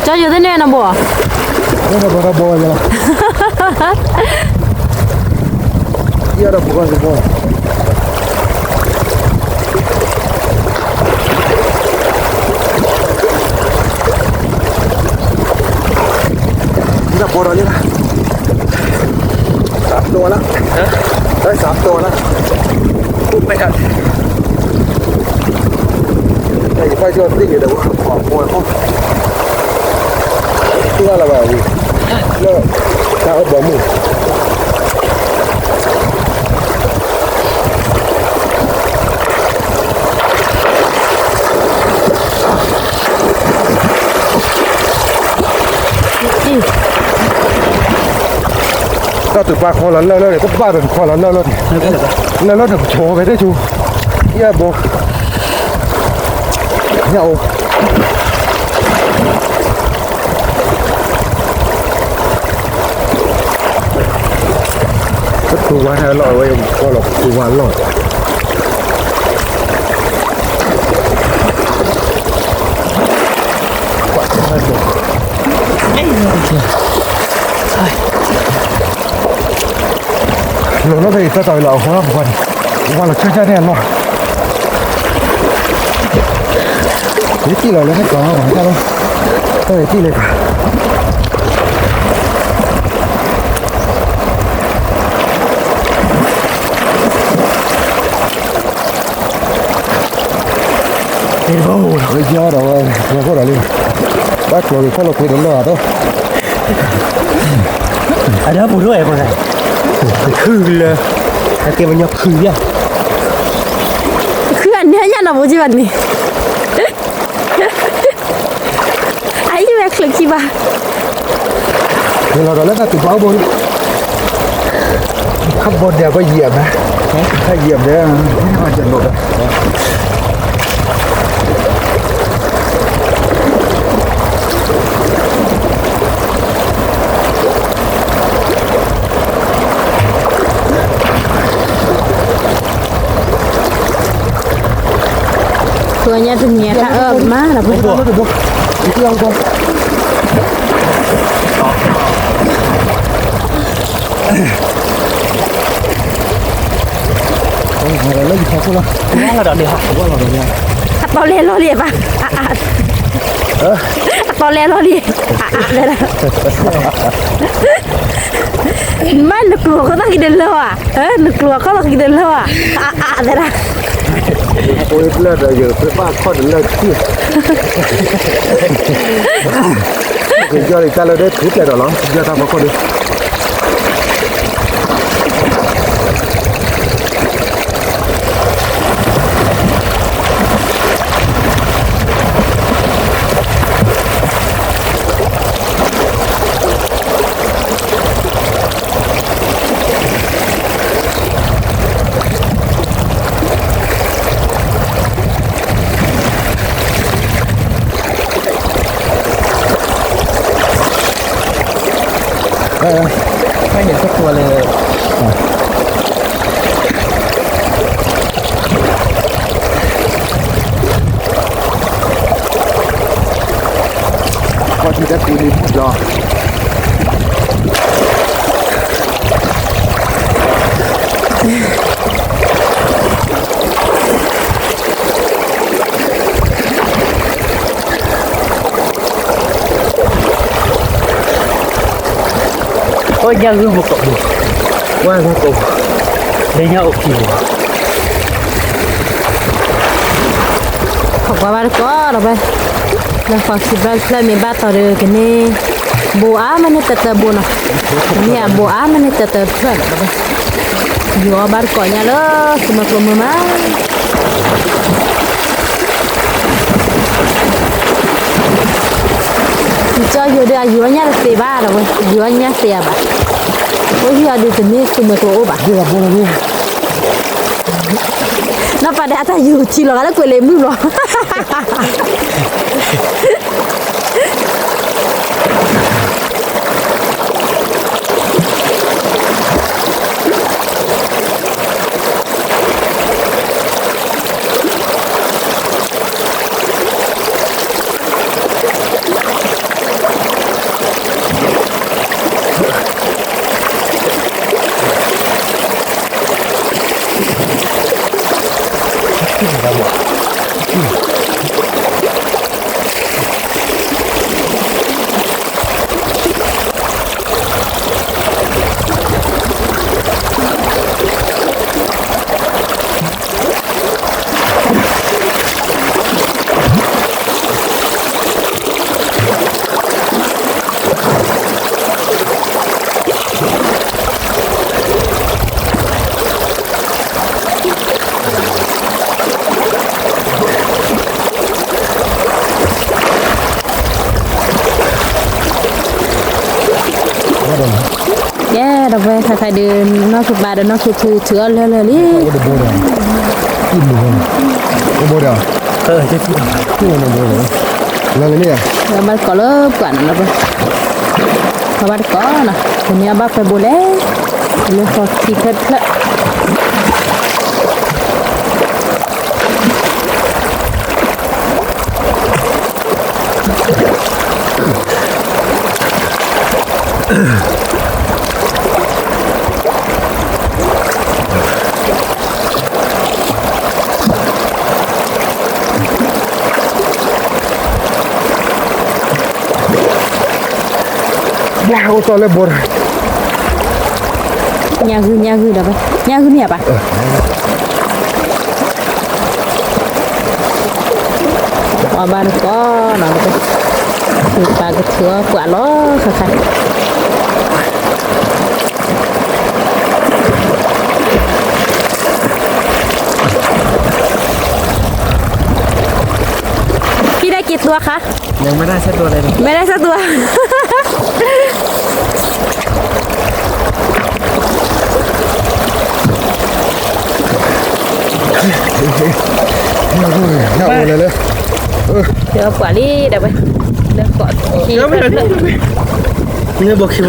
ကၠီယိၤသ့ၣ်န့ၣ်နဘိ, ယဲဒီးဘိဒီးဘိ ဒီးဘိဒီးလံ, သးပတီၢ်ဝဲလၢ, တၢ်သးပတီၢ်ဝဲလၢ, အိၣ်ပဲတၢ်, တၢ်ယပၢ်ကၠီသ့ၣ်န့ၣ်ဒီး ပှၤဘိအီၤ, သ့ၣ်လၢဘၣ်ဝံၤ, လၢ, တၢ်အၢဘီမုၢ် တၢ်တုၤပာ်ခီလီၤလၢလၢန့ၣ် တဘၣ်ဒီးတခီလီၤလၢလၢန့ၣ်, လၢလၢန့ၣ်ကဆိးဝဲသ့ၣ်ဆိ, ယဲဘိ, ညၣ်အိၣ် ပတူၢ်ဝါန့ၣ်လီၤဝဲ ကီလီၤပတူၢ်ဝါလီၢ်, လီၤလီၤဖဲအံၤ တၢ်တၢ်ဝဲလီၤ အဃိလီၤပကွၢ်န့ၣ်, ဝါလီၤကၢ်ကၢ်န့ၣ်အလီၢ်, ယတံၢ်လီၤလၢန့ၣ်ကီးလီၤ တၢ်လီၤ, တၢ်ဝဲတံၢ်လၢကီး ဝဲယီဒီးဝဲ ဝဲခိၣ်ဒီးလံ, ဘၣ်ကျိၤလံၤခီၣ်လီၤကွံာ်တလၢာ်အသိး, အဒီပူၤထီၣ်အဲၣ်ပှၤ, ခုလၢ, အကဲပညီခုယါ, ခုအန့ၣ်ညါနီၤဘိကဘၣ်န့ၣ် အအံၤဝဲချၢးခံဘၣ်, လီၤဒီးလၢတၢ်တုၤပာ်အိၣ်ဘိန့ၣ်, ခီဘိဒဲးကယံာ်အမဲ, ခီယံာ်အမဲ, မၤစၢၤလိာ်ဒီး ပှၤညါတနံၤအတၢ်အၢမးဒီးပှၤ, လၢယဖီခိၣ်လီၤ, အပီလဲလီၤလံဘၣ်, အပီလဲလီၤလံ, အဝဲဒၣ် မ့ၢ်နကျိၤခီၣ်သီၣ်ကံၤတလၢဧါ, နကျိၤခီၣ်သီၣ်ကံၤတလၢဧါ, အအဝဲဒၣ် ပဝဲပျၢၢ်ဒီးယပဘၣ်ခီၣ်တလၢခံ, ကယီၢ်လံတၢ်လၢဒဲထူတဲဒီးလီၤ ယီၢ်တၢ်ဖီခိၣ်ဒီး ဖဲန့ၣ်တကွၢ်လၢ ခီၣ်ထံးတၢ်ကူလံလီၤ အိၣ်ညၣ်ဂုၢ်မူကိးပူၤ, ဝဲၢ်ဂုၢ်ကိးပူၤ, လၢညၣ်အိၣ်ခံပူၤ, ခီကွၢ်ဘၣ်တကီးဒီးဝဲ, လၢဃီၤခံဘျီတဖျၢၣ်မ့ၢ်ဘၣ်တီၤဒီးကန့ၢ်, ဘိအါမးန့ၣ်တၢတၢဘိနီၤ, မ့ၢ်အဘိအါမးန့ၣ်တၢတၢတဖျၢၣ်နီၤ, ယီၤဘၣ်တကီးညါလၢ သုးမီၤကျိမုၢ်မး ကၠီယိၤဒီး အယိၤအညၣ်တသ့ဘၣ်ဒီးဝဲ, ယိၤအညၣ်သ့အဘၣ်, အိၣ်ဟံၣ်အီၤဒုးတမ့ၢ်သုးမုၢ်ကျိအိၣ်ဘၣ်, နီၢ်ပၤဒဲးအတၢ်ယိၤထံလီၤဂာ်လၢကွဲးလ့မုၢ်လီၤ. အ ကဲ ဒီပုၢ်ဝဲၢ် ခဲခါဒုး နီၢ်ခံပၤဒီးနီၢ်ခံထု ထုးအီၣ်လၢလၢလံ. ဘၣ်တကိးလၢပှၤနီၤ ဒီပုၢ်ဝဲၢ်, ဘၣ်တကိးနီၤ တနံၤအဘၣ်ဖဲဘိလဲၣ်, လၢဃီခံဖျၢၣ်ဖျၢၣ် ဘၣ်အိၣ်တီၢ်လၢဘိ, ညၣ်ဂုၢ် ညၣ်ဂုၢ်ဒီးဘၣ် ညၣ်ဂုၢ်မ့ၢ်ဧါဘၣ်. အီၣ်ဘၣ်တကိးနီၤ ပှၤကထုးအီၣ်ပှၤလီၤ ခါခါ พี่ได้กี่ตัวคะ ยังไม่ได้สักตัวเลยนะ ไม่ได้สักตัว ညၣ်အိၣ်လၢလၢ ဒီးပှၤလံဒီးဝဲ လၢကိးခံဖျၢၣ် န့ၣ်ဘိခံဘိ န့ၣ် တၢ်ကီရမး တဘိ မ့ၢ်တခံ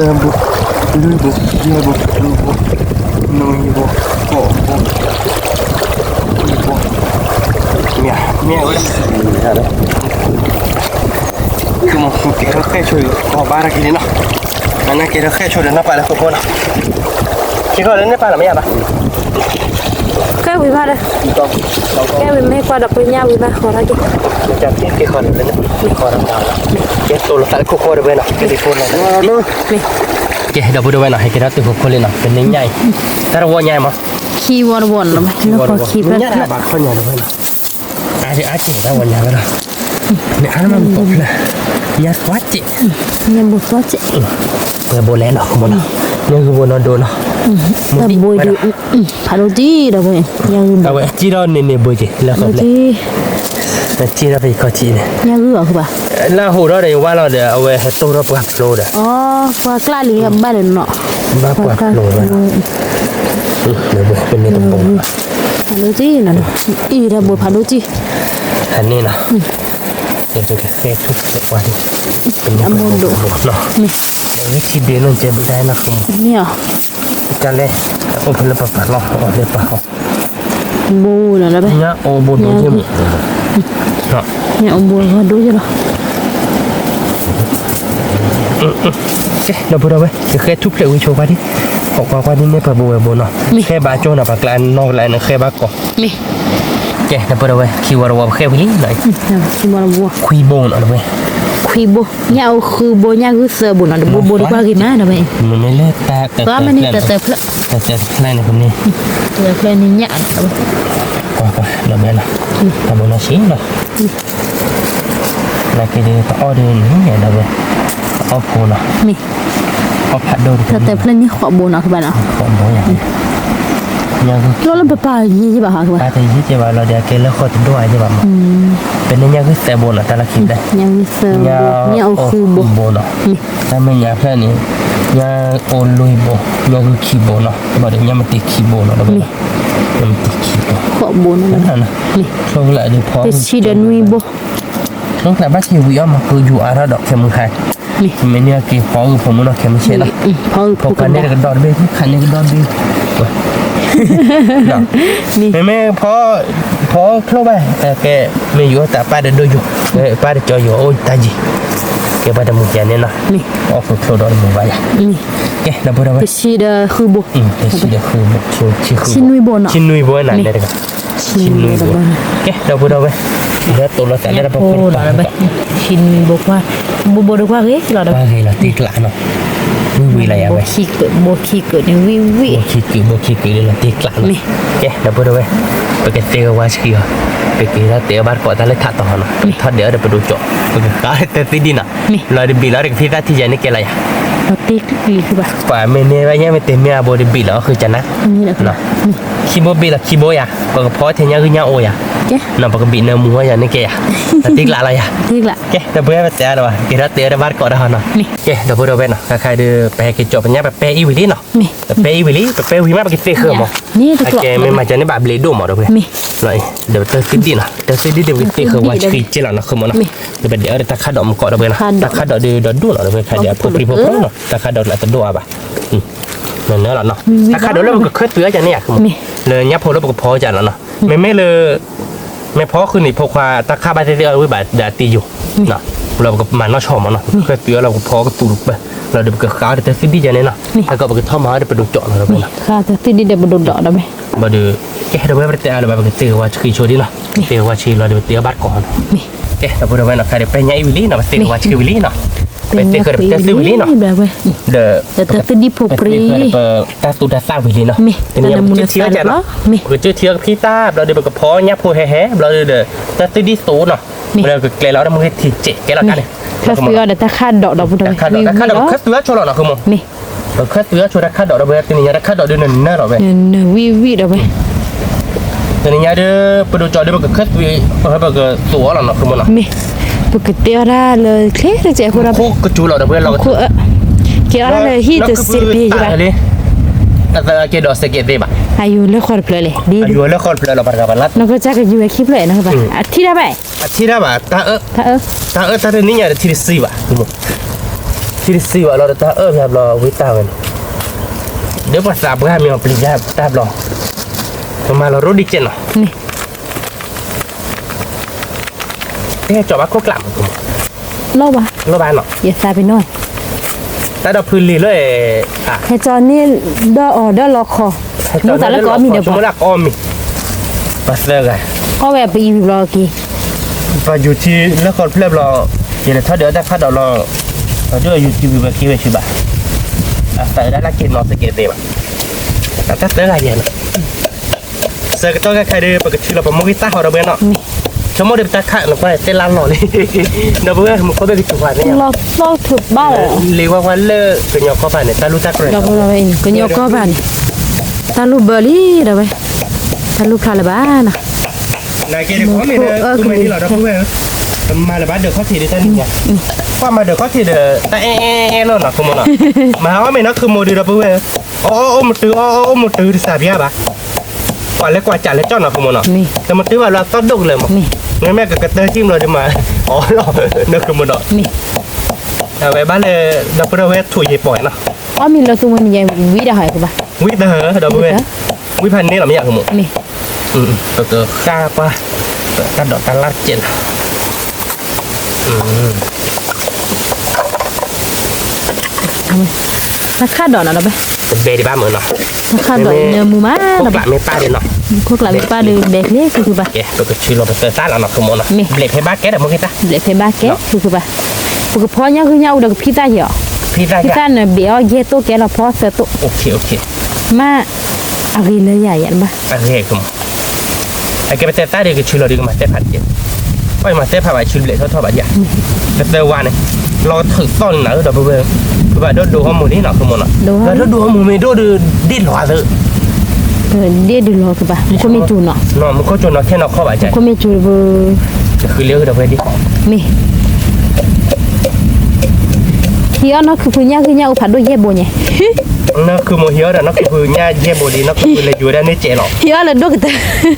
ဘိ သၢဘိ လွံၢ်ဘိ ယဲၢ်ဘိ ဃုဘိ နွံဘိ ဃိးဘိ ခွံဘိ မ့ၢ် မ့ၢ်ဝဲ ကမၤဃုကဲထီၣ်ဃဲၣ်ဆိ ကီၢ်ဘါတၢ်က့ၤန့ၣ်နီၤ အနကဲထီၣ်ဃဲၣ်ဆိဒီးနီၢ်ပၢ်လၢခိခိၣ်နီၤ ခံခီလၢန့ၣ်ပၢ်လီၤမ့ၢ်ယါဘၣ် ကဲဝံၤဘၣ်ဒီး ကဲဝံၤမ့ၢ်ကွၢ်ဒီးပညၣ်ဝံၤဘၣ်ဃီထီၣ်က့ၤ ကဲတိၢ်လီၤသးလၢခိခိၣ်တဝဲနီၤ ကဲလံဖိနီၤ ကဲဒီပုၢ်တဝဲနီၤ ဟဲကဲထီၣ်တုၤခိခိၣ်လံနီၤ ပန့ၢ်ညၣ်အံၤ တၢ်တဝီညါအံၤမး ခံဝီတဝီနီၤ လၢဃီခံဖျၢၣ်ဖျၢၣ် အါတက့ၢ်တၢ်ဝီညါဝဲလီၤ န့ၣ်အါမးမ့ၢ်ပိာ်ဖျၢၣ် ညၣ်ကွၢ်စ့ၢ် ညၣ်ဘိကွၢ်စ့ၢ် ပှဲၤဘိလဲၣ်နီၤ ကမီၤနီၤ ညၣ်ဂုၢ်ဘိနီၢ်ဒိနီၤ တဘိဒုး ဖးဒိၣ်တံၢ်ဒီးဝဲ ညၣ်ဂုၢ်ဘိ အဝဲအစံၣ်ထီၣ်န့ၢ်န့ၢ်ဘိက့ၤ လၢဃီဖျၢၣ် အစံၣ်ထီၣ်ဖဲယခီၣ်ထံးန့ၣ် ညၣ်ဂုၢ်အီၤဃုဘၣ် လၢဟိးထီၣ်ဒီးယဝါလီၤဒီး အဝဲဟဲတိၢ်ထီၣ်ပှၢ်ဖျိဒီး အီ ပှၤကျါလံဘၣ်ဒီးနီၤ ဘၣ်ပှၢ်ဖျိဝဲနီၤ ပန့ၢ်တဘိ ဖးဒိၣ်တံၢ်နီၤ အံၤတၢ်ဘိဖးဒိၣ်တံၢ် ဟးန့ၣ်နီၤ ကဲကဲကဲထူၣ်ဖျဲးကွၢ်န့ၣ် ပန့ၢ်တဘိနီၤ လၢဂ့ၢ်ထံဒ့နီၤ ကဲဘုဒၣ်နီၤ မ့ၢ်အီၤ တၢ်လဲၣ် အိၣ်ဖဲလၢပပာ်လီၤ အီၣ်လၢပာ်ဟီ ဘိနီၤလၢဘဲ ညၣ်အိၣ်ဘိဒိၣ်ယဲၢ်မး ညၣ်အိၣ်ဘိဂီၢ်ဒိၣ်ယဲၢ်လီၤ ကဲ ဒီပုၢ်ဒီဝဲၢ် ကဃဲထူၣ်ဖျဲးဝံၤဆိကွၢ်ဒံး ဟီၣ်ကွၢ်ကွၢ်ဒ်န့ၣ် ပှဲၤဘိဝဲၢ်ဘိနီၤ မ့ၢ် ဃဲဘၣ်ကၠိနီၤ ပှၤကျါနီၢ်ကလါန့ၣ် ဃဲဘၣ်ကီး မ့ၢ် ကဲ ဒီပုၢ်ဒီဝဲၢ် ခံဝီတဝီပဃဲဝံၤလံနီၤ ခံဝီတဝီ ခွံဘိနီၤ ဒီပုၢ်ဝဲၢ် ခွံဘိ ညၣ်အိၣ်ဃုဘိ ညၣ်ဂုၢ်သၢဘိနီၤ တဘိဘိတကွၢ်ဂ့ၤမးနီၤ မ့ၢ် မ့မ့ၢ်လၢတၢ်တၢ်တၢ်တၢ်တၢ်တၢ်န့ၣ် ပန့ၢ် တၢ်တၢ်တၢ်န့ၣ် ပန့ၢ် ကွၢ်ကွၢ် ဒီပုၢ်ဝဲၢ်နီၤ တၢ်ဘိနီၢ်ဆံးနီၤ နာ်က့ဒီး တအီၣ်ဒ်န့ၣ် ဒီပုၢ်ဝဲၢ် တအီၣ်ဖိနီၤ မ့ၢ် အီၣ်ဖးဒိၣ်တဖျၢၣ်န့ၣ် ဃိးဘိနီၤ ကဘၣ်နီၤ ဃိးဘိယါ လီၤလၢပပာ်ယံၤယံၤဘၣ်ဟီ ပာ်တယံၤကဲဘၣ်လီၤဒီး ကဲလၢဃိးတဒိၣ်အါယံၤဘၣ်မး ပန့ၢ်ညၣ်ဂုၢ်သၢဘိနီၤ တၢ်လီၢ်ခံဖျၢၣ် ညၣ်ဂုၢ်သၢဘိ ညၣ်အိၣ်ဃုဘိနီၤ တၢ်မဲာ်ညါဖျၢၣ်န့ၣ် ညၣ်အိၣ်လွံၢ်ဘိ ညၣ်ဂုၢ်ခံဘိနီၤ ဘၣ်ဒီးညၣ်မတ့ၤခံဘိနီၤ ဒီပုၢ်ဝဲၢ် ညၣ်မတ့ၤခံဘိ ဃိးဘိနီၤ ဆိကလၢဒ်ဖီ တဆံဒီးနွံဘိ ဆိကလၢဘၣ်ဆံးဝံၤအီၣ်မၤဃုယူၤအါထီၣ်ဒီးခဲမုၢ်ခါ မ့ၢ်န့ၢ်က့ၤဖီအုၣ်ဖိမုၣ်နီၤ ခဲမုၢ်ဆ့ၣ်နီၤ ဖီခါန့ၣ်တကဒီးတဘ့ၣ် ဖီခါန့ၣ်ကဒီးတဘ့ၣ် မ့မ့ၢ်ဖီ ဖီချိၣ်ဘၣ် ကဲ မ့ၢ်ယိၤတၢ်ပၢ်တဒိၣ်ယိၤ ပၢ်တကၠီယိၤအိၣ်တၢ်ယံၤ ကဲပှၤတမုာ်ယၤန့ၣ်နီၤ အီၣ်ဖုချိၣ်ဒီးတမုာ်ဘၣ်ယၤ ကဲ ဒီပုၢ်ဒီဝဲၢ် တဆံဒီးဃုဘိ တဆံဒီးဃုဘိ ဆံနွံဘိနီၤ ဆံနွံဘိနၤ လဲၤတဂၤ ဆံနွံဘိ ကဲ ဒီပုၢ်ဒီဝဲၢ် ဒီးတိၢ်လီၤသးလၢတပခိၣ် ဆံနွံဘိကွၢ် ဘိဘိတကွၢ်ဂ့ၤလီၤဒီး ကွၢ်ဂ့ၤလီၤတ့ကျးနီၤ ဝံၤဝံၤလီၤယၤဝဲ ဘိခံကုာ်န့ၣ် ဝံၤဝံၤ ဘိခံကုာ် ဘိခံကုာ်လၢလီၤတ့ကျးနီၤ ကဲ ဒီပုၢ်ဒီဝဲၢ် ပကသ့ကဝါဆှံအီၤ ပက့ၤထီၣ်တဲအီၤဘၣ်တကိးတၢ်လၢထးတီၤနီၤ ထီၣ်ဒဲးအီၤဒီးပဒိၣ်ကၠီ ပကဃါတသ့ဒံးနီၤ လီၤတဘ့ၣ်လီၤတကဖံသၣ်ထံယၤန့ၣ်ကဲလီၤယၤ ပှၤမ့ၢ်န့ၢ်ဘၣ်ညါမ့ၢ်တမ့ၢ်အဘိတဘ့ၣ်လီၤအီၣ်ဃုကနၣ် ခံဘိဘ့ၣ်လီၤခံဘိယၤ ပကဖီထဲညၣ်ဂုၢ်ညၣ်အိၣ်ယၤ နီၤ ပကဘံးနၢမူဝဲယၤန့ၣ်ကဲယၤ, တံကျးလီၤယၤ, ကဲ ဒီပုၢ်ဝဲၢ်ပတဲအါလၢၤဘၣ် ကဲထီၣ်တဲအါဒီးဘၣ်တကိးတၢ်ဟီနီၤ, ကဲ ဒီပုၢ်ဝဲၢ်နီၤ ခဲခါဒီး ပဟဲက့ၤကၠီပညၣ် ပပဲအံၤဝံၤလံနီၤ, ပပဲအံၤဝံၤလံ ပပဲဝံၤမး ပကသ့ဃၢၤမး, ကဲ မ့ၢ်မၤကန့ၣ်ဘၣ်ဘျ့းဒိၣ်မး ဒီပုၢ်ဝဲၢ်, ဒီးတၢ်သုဒံၣ်နီၤ တၢ်သုဒံၣ်ဒီး ပကသ့ဃၢၤဝဲဆှံက့လီၤနီၤ ဃုမးနီၤ, ဒီးပဒဲးအီၤဒီးတၢ်ခၣ်ဒိးမူကီး ဒီပုၢ်ဝဲၢ်နီၤ, တၢ်ခၣ်ဒိးဒီးဒီဒူၣ်နီၤ ဒီပုၢ်ဝဲၢ် ခဲဒီးအဖိပြံဖိဖိနီၤ တၢ်ခၣ်ဒိးလၢအတဒိၣ်အါဘၣ်, နၢၤလီၤနီၤ, တၢ်ခၣ်ဒိးလၢပကခၢၣ်သွံအီၤကန့ၣ်ယၤ လၢညၣ်ဖိလၢပကဖီကလီၤနီၤ, မ့မ့ၢ်လၢ မ့ၢ်ဖီဃုာ်န့ၣ် ဖိခွါတၢ်ခၣ်ဘၣ်သ့ၣ်သ့ၣ်အီၤဝံၤဘၣ်ဒီးအတံယိာ်, လၢပကမၤနီၣ်ဆီမးနီၤ, ခၢၣ်သွံအီၤလၢပကဖီကသူၣ်တပၢၢ်, လီၤဒီးပကဃးအီၤဒီးတၢ်သုဒံၣ်ယၤန့ၣ်နီၤ, အကီးပကထီၣ်မၤအီၤဒီးပဒိၣ်ကၠီလီၤ တၢ်သုဒံၣ်ဒီးပဒိၣ်ဒီးဒီးဝဲ, ဘၣ်ဒီး ကဲ ဒီပုၢ်ဝဲၢ်ပတဲအါလၢၤဘၣ် ပကသ့ဃၢၤဝဲဆှံဆိဒံၣ်နီၤ, သ့ဃၢၤဝဲဆှံလီၤဒီးပသ့အီၤဘၣ်တကိးနီၤ, ကဲ ဒီပုၢ်ဝဲၢ်နီၤ ခဲဒီးပဲညၣ်အံၤဝံၤလံနီၤ ပသ့ဃၢၤဝဲဆှံဝံၤလံနီၤ, ပသ့ဃၢၤဒီးပတၢ်သုဝံၤလံနီၤ, ဒီး တၢ်သုဒံၣ်ဖိပြံ ပသ့ဃၢၤဒီးပတၢ်သူတၢ်သၣ်ဝံၤလံနီၤ, တနံၤညါဒုးထံၣ်အီၤကနီၤ, ပကစၢၢ်ထံအီၤကဖံသၣ် ဘျီဒီးပကဖီညၣ်ဖိဟဲဟဲ ဘျီဒီး တၢ်သုဒံၣ်သိနီၤ, ဘျီဒီးကကျဲလီၤဒီးမ့ၢ်ထံၣ်စဲးကဲလီၤတၢ်န့ၣ်, ခၢၣ်သွံအီၤဒီးတၢ်ခၣ်ဒိးဒီပုၢ်ဝဲၢ်, တၢ်ခၣ်ဒိး တၢ်ခၣ်ဒိး ပခၢၣ်သွံအီၤဆိလီၤနီၤ ဃုမး, ပခၢၣ်သွံအီၤဆိ တၢ်ခၣ်ဒိး ဒီပုၢ်ဝဲၢ် တနံၤညါတၢ်ခၣ်ဒိးဒုးနၢၤနၢၤလီၤဝဲ, နၢၤဝံၣ်ဝံၣ်ဒီပုၢ်ဝဲၢ်, တနံၤညါဒုး ပဒိၣ်ကၠီဒုး ပကခၢၣ်သွံ ပကသူအီၤလီၤနီၤ ဃုမးနီၤ, မ့ၢ် ပကတဲအီၤတၢ်လၢချ့တစဲးအဃိဒီး ခိၣ်ကစူၤလီၤဒီပုၢ်ဝဲၢ်လီၤ, ခိၣ်အၢ ကဲအီၤတၢ်လၢဟံၣ်တစဲးပ့ၤယဘၣ်, အသက့ဒီးစကဲးသ့ဘၣ်, အယိၤလၢဃီတဖျၢၣ်လဲၣ်, အယိၤလၢဃီတဖျၢၣ်လီၤ ပှၤတဂၤဘၣ်လၢ်, နီၢ်ကစၢ်ကယုၤဝဲခံဖျၢၣ်နီၤဘၣ်, အထံၣ်တၢ်ဘၣ်, အထံၣ်တၢ်ဘၣ် တၢ်အၢ, တၢ်အၢတၢ်တနံၤညါဒီးထံၣ်တစံးဘၣ်, ထံၣ်တစံးဘၣ်လီၤဒီးတၢ်အၢဖျါဘျီဝံတၢ်ဝဲန့ၣ်, ဒီးပှၤသးပှၢ်မ့ၢ်အီၤပျံၤတၢ်ဘျီ, ပမၤလီၤရိဒ်ကဲနီၤ ကဲကၠီဘၣ်ခိၣ်ကျးမး, လီၤဘၣ်, လီၤဘၣ်နီၤ, ယသးပ့ၤနီၣ်, တၢ်ဒီးဖုလံၤလၢ, ဟဲကၠီန့ၣ်ဒီးအီၤဒီးလီၤခီ, မ့ၢ်သးလၢကအီၣ်မ့ၤဒီးပှၤ, ပှၤသၢဂၤ, အီၣ်ဝဲပအံၤဝံၤဘျီက့ၤ, ပယူၤထံလၢဃီတဖျၢၣ်ဘျီ, ယလဲၤထီၣ်ဒုးအီၣ်တၢ်ခၣ်ဒိးလီၤ, ပဒုးယူၤထံဝံၤဝဲက့ၤဝဲဆံးဘၣ်, အသးဒၣ်လၢက့ၤနီၤစကဲးသ့ဘၣ်, အတၢ်သၢဂၤယဲၢ်နီၤ ဆၢကတီၢ်ခဲခါဒီး ပကထုးလီၤပမိၢ်ဂံၢ်သၣ်ဟီဒီပုၢ်ဝဲၢ်နီၤ, ဆိကမိၣ်ဒီးပတၢ်ခၣ်နကွၢ်တဲလၢလီၤလံ, ဒီပုၢ်ဝဲၢ်မူခိၣ်ဘ့ၣ်ကစူၤပှၤန့ၣ်, လီၤသီထုးဘᣣ်လီၤ, လံဝဲဝဲလၢကညီကီၢ်ပၤန့ၣ် တၢ်လူၢ်တၢ်ကြၢး, ကညီကီၢ်ပၤန့ၣ်, တၢ်လူၢ်ဘၢလံဒီပုၢ်ဝဲၢ်, တၢ်လူၢ်ဖျါလၢၤဘၣ်နီၤ, နကဲဒီးခီမ့ၢ်ဒီး မ့ၢ်လီၤဒီပုၢ်ဝဲၢ်ဧၢ, ကမၤလၢၤဘၣ်ဒၢးခီၣ်ထံးဒီးတၢ်နံၤညါ, ကွၢ်မၤဒၢးခီၣ်ထံးဒီး တၢ်အဲၣ်အဲၣ်အဲၣ်လီၤနီၤ ဃုမးနီၤ, မၤအီၣ်မ့ၢ်နီၤ ဃုမိၢ်ဒုးဒီပုၢ်ဝဲၢ်ဧၢ, အီၣ်အီၣ်အီၣ်မတုၤ အီၣ်အီၣ်အီၣ်မတုၤတစးပျါဘၣ်, ကွၢ်လၢကွၢ်ကးလၢကၠီနီၤ ဃုမးနီၤ, တမတုၤဘၣ်လၢအသီၣ်ဒိၣ်ကလၢၤမး, မ့မ့ၢ်ကကတၢၢ်ကံၣ်ဘျီဒီးမၤအီၣ်လီၤ နီၤ ဃုမးနီၤ, အဝဲဘၣ်လၢ ဒီပုၢ်ဒီဝဲၢ်ထူးယံၤပီၢ်နီၤ, အီၣ်မ့ၤလၢသူမုၢ်နံၤယဲၢ်ဝံၤဒၣ်ဟဲကဘၣ်, ဝံၤတဟၢ ဒီပုၢ်ဝဲၢ်, ဝံၤဖးန့ၣ်လီၤမ့ၢ်ယါ ဃုမး, ပကဃၣ်ကွၢ် တၢ်ဒိးတၢ်လၢ်ကဲးနီၤ တၢ်ခၣ်ဒိးနီၤ ဒီပုၢ်ဝဲၢ်, တဘဲဒံးဘၣ်မးနီၤ, တၢ်ခၣ်ဒိးအံၤနၢမူမး, ခိၣ်ကျးမ့ၢ်ပၢ်ဒီးနီၤ, ခိၣ်ကျးမ့ၢ်ပၢ်ဒီးဘဲချ့ဃုဃုဘၣ်, ပကထုးလီၤပသၢသၣ်လီၤနီၤ ဃုမးနီၤ, ဘျဲးဖဲဘၣ်ကဲဒီးမိၢ်ဂံၢ်သၣ်, ဘျဲးဖဲဘၣ်ကဲဃုဃုဘၣ်, ပကဖီညၣ်ဂုၢ်ညၣ်အူဒီးကဖံသၣ်ယီၤ, ဖံသၣ်ယီၤ, ဖံသၣ်နဘဲးအီၣ်ယဲၢ်သိၣ်ကဲလီၤဖီသၢသိၣ်, မ့ၢ် အဂ့ၤလၢယၤယဲၢ်ဘၣ်, အဂ့ၤ အကဲပတဲသၣ်ဒီးကဆူလီၤဒီးကမၤသဲဖးတက့ၢ်, ပှၤမၤသဲဖးဘၣ်ဆူဘျဲးထီၣ်ထီၣ်ဘၣ်ယၤ, ပသၢဝါန့ၣ်, လီၤကထုးသီၣ်န့ၣ်နၤဧၢ ဒီပုၢ်ဝဲၢ်, ပဘၣ်ဒိၣ်ဒိၣ်အီၣ်မူလံနီၤ ဃုမးနီၤ, ပဘၣ်ဒိၣ်ဒိၣ်အီၣ်မူမ့ၢ်ဒိၣ်ဒီး ဒ့ၣ်လီၤသၢ, ဒ့ၣ်ဒုးလီၤကဘၣ်, မူခိၣ်မ့ၢ်စူၤနီၤ, မူခိၣ်စူၤနီၤ ခဲနီၤခီၣ်ဘၣ်ကဲ, မူခိၣ်မ့ၢ်စူၤဒီပုၢ်ဝဲၢ်, မ့ၢ် ဟံးအီၣ်နီၢ်ခုဖုညၣ်ဂုၢ်ညၣ်အူဖးဒိၣ်ယဲၢ်ဘိညါ, နီၢ်ခုမိၢ်ဟံးအီၣ်ဒီးနီၢ်ခုဖုညၣ်ယဲၢ်ဘိလံ, နီၢ်ခုဖုလဲၤယူၤဝဲဒၣ်န့ၣ်ကဲးလီၤ, ဟံးအီၣ်လၢဒိၣ်ကတၢၢ်,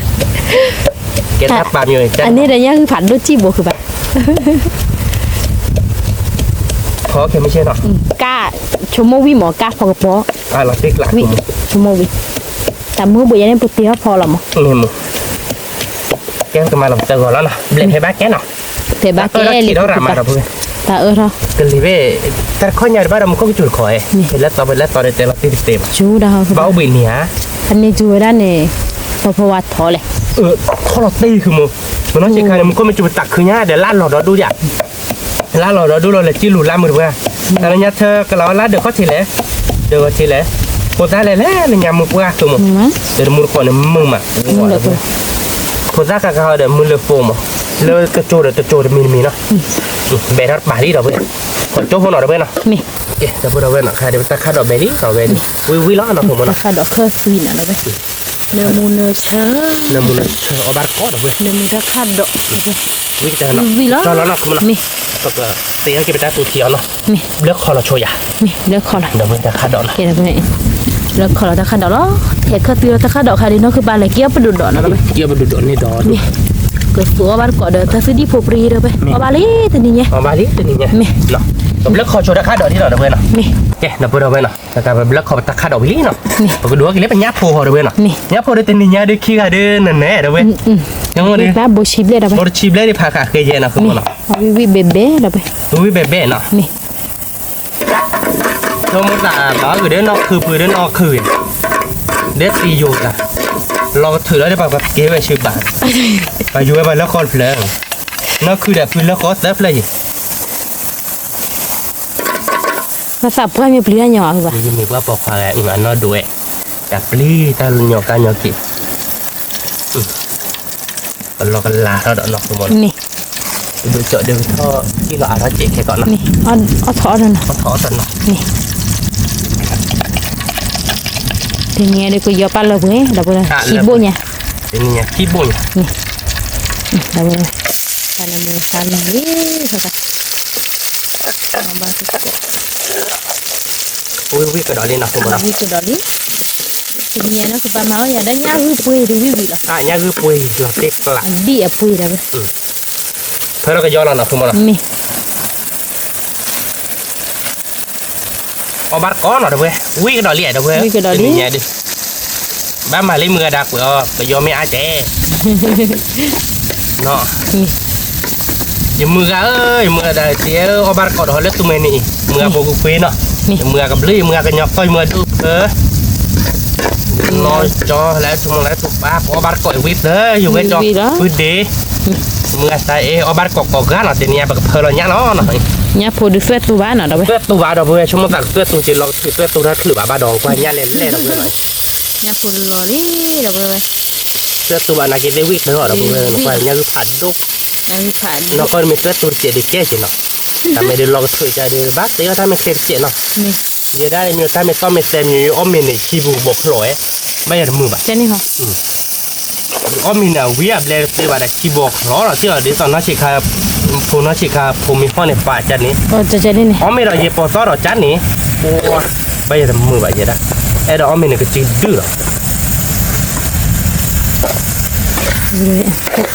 ကဲတၢ်ပာ်မ့ၢ်ဝဲ, အန့ၣ်ဒီးညၣ်ဂုၢ်ဖးဒိၣ်စံၣ်ဘိဃုဘၣ်, ဖီခဲမုၢ်ဆ့ၣ်နီၤ, ကၢ်, ဆိကမိၣ်ဝံၣ်မး ကၢ်ဖီကပီၤ, ဆိကမိၣ်ဝံၣ်, တၢ်မုၢ်ဘိယဲန့ၣ် ပတ့ထီၣ်ဖီလီၤမး, ကဲကမၤလီၤပသၢဂီၤလီၤနီၤ, ဘျဲးဖဲဘၣ်ကဲနီၤ, ဖဲဘၣ်ကဲလံ, တၢ်အၢထီၣ်, ကလံၤဘ့ၣ်, တၢ်တခီညါတဘၣ်ဒီးမူခိၣ်ကစူၤတခီ, ဖဲလဲၣ်သီဖဲလဲၣ်သီဒီးတဲလီၤတံၢ်တတဲဘၣ်, ဘၣ်အိၣ်ဘှံးနံၤဧါ, အန့ၣ်စူၤဝဲဒၣ်န့ၣ်, ပဖီဝါထီလဲၣ်, ထီလီၤတံၢ်ဃုမး, မနီၢ်ဆံးခါန့ၣ် မူခိၣ်မ့ၢ်စူၤပတၢ်ခုညါဒီးလၢလီၤဒီဒူၣ်ဒၣ် လၢလီၤဒီဒူၣ်လီၤ လဲၤကံၣ်လူၤလါမုၢ်တပှၢ်, တၢ်လၢညါဆၢကလီၤလါဒၢးခီၣ်ထံးလဲၣ်, ဒၢးခီၣ်ထံးလဲၣ်, ဖိသၣ်လဲၣ်လဲၣ်လၢညါမုၢ်ပှၢ်ဃုမး, ဒီးတမူတကိးန့ၣ်မုာ်မး, ဖိသၣ်ဃၣ်ဃၣ်ဒီးမုာ်လၢဖိမး, လၢကစိၤဒီးတစိၤတမံၤတမံၤနီၤ, ဘဲးထီၣ်တပၤလံဒီးဝဲ, ကၠိဖိနီၤဒီးဝဲနီၤ, ဒီးဖိဒီးဝဲနီၤ ခါဒီးပတၢ်ခၣ်ဒိးဘဲလံဒီးဝဲ, ဝံၤဝံၤလီၤနီၤ ဖိမးနီၤ, ခၣ်ဒိးခၢၣ်သွံနီၤဒီးဝဲ ပ နၢမူနၢဆၢ, နၢမူနၢဆၢ အီၣ်ဘၣ်တကိးဒီးဝဲ, နၢမူတၢ်ခၣ်ဒိး, ဝံၣ်ကတၢၢ်လီၤ, ဝံၣ်လီၤ, မ့ၢ်, ပကသ့အီၣ်က့ၤပတၢ်တူၢ်ထံအီၤနီၤ, မ့ၢ်, ဘျၢခီလီၤဆိယၤ, မ့ၢ်, ဘျၢခီလီၤ, ဒီးဝဲတၢ်ခၣ်ဒိးနီၤ, ဘျၢခီလီၤတၢ်ခၣ်ဒိးလီၤ, ဟဲခၢၣ်သုလီၤတၢ်ခၣ်ဒိးခါဒီး နီၢ်ခုၣ်ပၢ်လဲၤက့ၤအီၣ်ပဒိၣ်ဒီးနီၤ, ဒီးဝဲ, က့ၤအီၣ်ပဒိၣ်ဒီးန့ၣ်ဒီး, မ့ၢ်, ကသူအီၣ်ဘၣ်တကိးဒီး တၢ်သူဒံၣ်ဖိပြံဒီးဝဲ, မ့ၢ်, အီၣ်ဘၣ်လံတနံၤညါ, အီၣ်ဘၣ်လံတနံၤညါ, မ့ၢ်, ပဘျၢခီဆိတၢ်ခၣ်ဒိးဒ်နီၤ ဒီးဝဲနီၤ, မ့ၢ်, ကဲ ဒီးပဒီးဝဲနီၤ ပဘျၢခီပတၢ်ခၣ်ဒိးဝံၤလံနီၤ, မ့ၢ်, ပကဒိးက့ၤလၢပညၣ်ဖိဟီဒီးဝဲနီၤ, မ့ၢ်, ညၣ်ဖိဒီးတနံၤညါဒီးခံဂၤဒီးနနဲဒီးဝဲ, မ့ၢ်, ဘိတဆံဘျဲၣ်ဒီးဝဲ, ဘိတဆံဘျဲၣ်ဒီးဖးဃာ်ဃဲယဲနီၤ, မ့ၢ်, ဝံၣ်ဝံၣ်ဘဲဘဲဒီးဝဲ, ဝံၣ်ဝံၣ်ဘဲဘဲနီၤ, မ့ၢ်, ဆိကမိၣ်သးမၤဂ့ၤဒီးနီၢ်ခုၣ်ဖုဒီးနီၢ်ခုၣ်ဂ့ၤ, ဒီးသံယိာ်သး, လီၤကထုးလီၤဒီးပှၤက့ၤဝဲဆူဘၣ်, ပှၤယိာ်ဝဲပှၤလၢဃီတဖျၢၣ်, နီၢ်ခုၣ်ဒီးဖုလၢဃီသၢဖျၢၣ်ယံၤ ပသးပှၢ်မ့ၢ်ပျံၤတၢ်ညီဘၣ်, ယမ့ၢ်ပှၤပိာ်ခွါဂၤ အနီၢ်ဒိးဝဲ, တၢ်ပျံၤတၢ်ညီကါညီက့ၤ, ကလီကလးထီၣ်ဒီးနီၢ်ခိမီၤ, မ့ၢ်, ဒိးကၠီၣ်ဒိးကထီၣ်ကံၣ်လီၤအါထီၣ်စဲးခဲကီးနီၤ, မ့ၢ်, အီၣ်ထီၣ်အီၣ်ထီၣ်နီၤ, အီၣ်ထီၣ်အီၣ်ထီၣ်နီၤ, မ့ၢ်, တနံၤညါဒီးကယီၤပာ်လၢပှဲၤ ဒီးပှဲၤခံဘိၣ်ညါ, တနံၤညါခံဘိၣ်ညါ, မ့ၢ်, ဒီးပှဲၤ, တၢ်နၢမူနသါလံ, ဝံၣ်ဝံၣ်ကဒီးလံနီၤ, ဝံၣ်ကဒီးလံ, တနံၤညါနီၢ်ခုၣ်ပၢ် မၤအီၣ်ယၤဒီးညၣ်ဂုၢ်ပှ့ၤဒီးဝံၣ်ဝံၣ်လီၤ, ညၣ်ဂုၢ်ပှ့ၤလီၤတ့ကျး, အဒံၣ်အပှ့ၤဒီးဝဲ, ဖဲလီၤကယီလီၤနီၤ မ့ၢ်, အီၣ်ဘၣ်တကိးနီၤ ဒီးပှဲၤ, ဝံၣ်ကဒီးလံ ဒီးပှဲၤ, ဝံၣ်ကဒီးလံ, တနံၤညါဒီး, ဘၣ်မၤလံမုၢ်ဂၤဒၣ်ကွဲးအီၤ ကယီမ့ၢ်အါတဲ နီၤ, ယမုၢ်ဂၤဧၢ, ယမုၢ်ဂၤဒၣ်တဲဧၢ, အီၣ်ဘၣ်တကိးဒီးဟီလၢသူမ့ၢ်န့ၣ်, မုၢ်ဂၤဖိကပှ့ၤနီၤ, ယမုၢ်ဂၤကဘျုး ယမုၢ်ဂၤကညီကီၢ် ယမုၢ်ဂၤဒိၣ်ဖၢ လီၤကၠီလၢဆိကမိၣ်လၢသူပၢ် ပအီၣ်ဘၣ်တကိးအံၤဝံၣ်သၢ ယဝဲကၠီ ဖုဒ့, မုၢ်ဂၤသးအ့ အီၣ်ဘၣ်တကိးကိးဂၤနီၤ တနံၤညါပကဖၢလီၤညၣ်လီၤနီၤ, ညၣ်ဖိဒုးသွဲၣ်တူၢ်ဘၣ်နီၤ ဒီးဝဲ, သွဲၣ်တူၢ်ဘၣ်ဒီးပဝဲ ဆိကမိၣ်သးကသွဲၣ်တူၢ်က့ၤလီၤကထုးသွဲၣ်တူၢ်တၢ်ချုးဘၣ်ဘၣ်ဒီး ကွၢ်ညၣ်လဲၤလဲၤဒီးဝဲနီၤ, ညၣ်ဖိလီၤလံ ဒီးဝဲ, သွဲၣ်တူၢ်ဘၣ်နာ်က့ၤသ့ၣ်ဝံၣ်သၢအီၤဒီးပဝဲ ကွၢ်ညၣ်ဂုၢ်ဖးဒိၣ်, နီၢ်ကီၢ်မ့ၢ်သွဲၣ်တူၢ်တစဲးဒုးကဲက့ၤနီၤ, တၢ်မ့ၢ်ဒုးလီၤကထုးကဒီး ဘၣ်သ့အီၣ်တၢ်မ့ၢ်ချ့တစဲးနီၤ, ယဲဒၣ်မ့ၢ်တၢ်မ့ၢ်သီၣ်မ့ၢ်သဲမ့ၢ်အီၣ်မ့ၢ်န့ၣ် ဆံပူၤကဘီၣ်ချီးဝဲ, ဘၣ်ယၤတမုာ်ဘၣ် အီၣ်မ့ၢ်န့ၣ် အဝံအဘျဲၣ်တသ့ဘၣ်ဒီး ဆံဘီၣ်ချီးလီၤ ထံၣ်လီၤဒ်သိးနီၢ်ဆံးခါ, ဖိနီၢ်ဆံးခါ ဖိမ့ၢ်ဟီၣ်န့ၣ် ပာ်ကၢ်န့ၣ်, အီၣ်မ့ၢ်ဒီးယဲပိာ်သီၣ်ဒီးကၢ်န့ၣ်, ဘၣ်ယၤတမုာ်ဘၣ်ယဲဒၣ်, အဲၣ်ဒိးအီၣ်မ့ၢ်န့ၣ် ကစုဒုလီၤ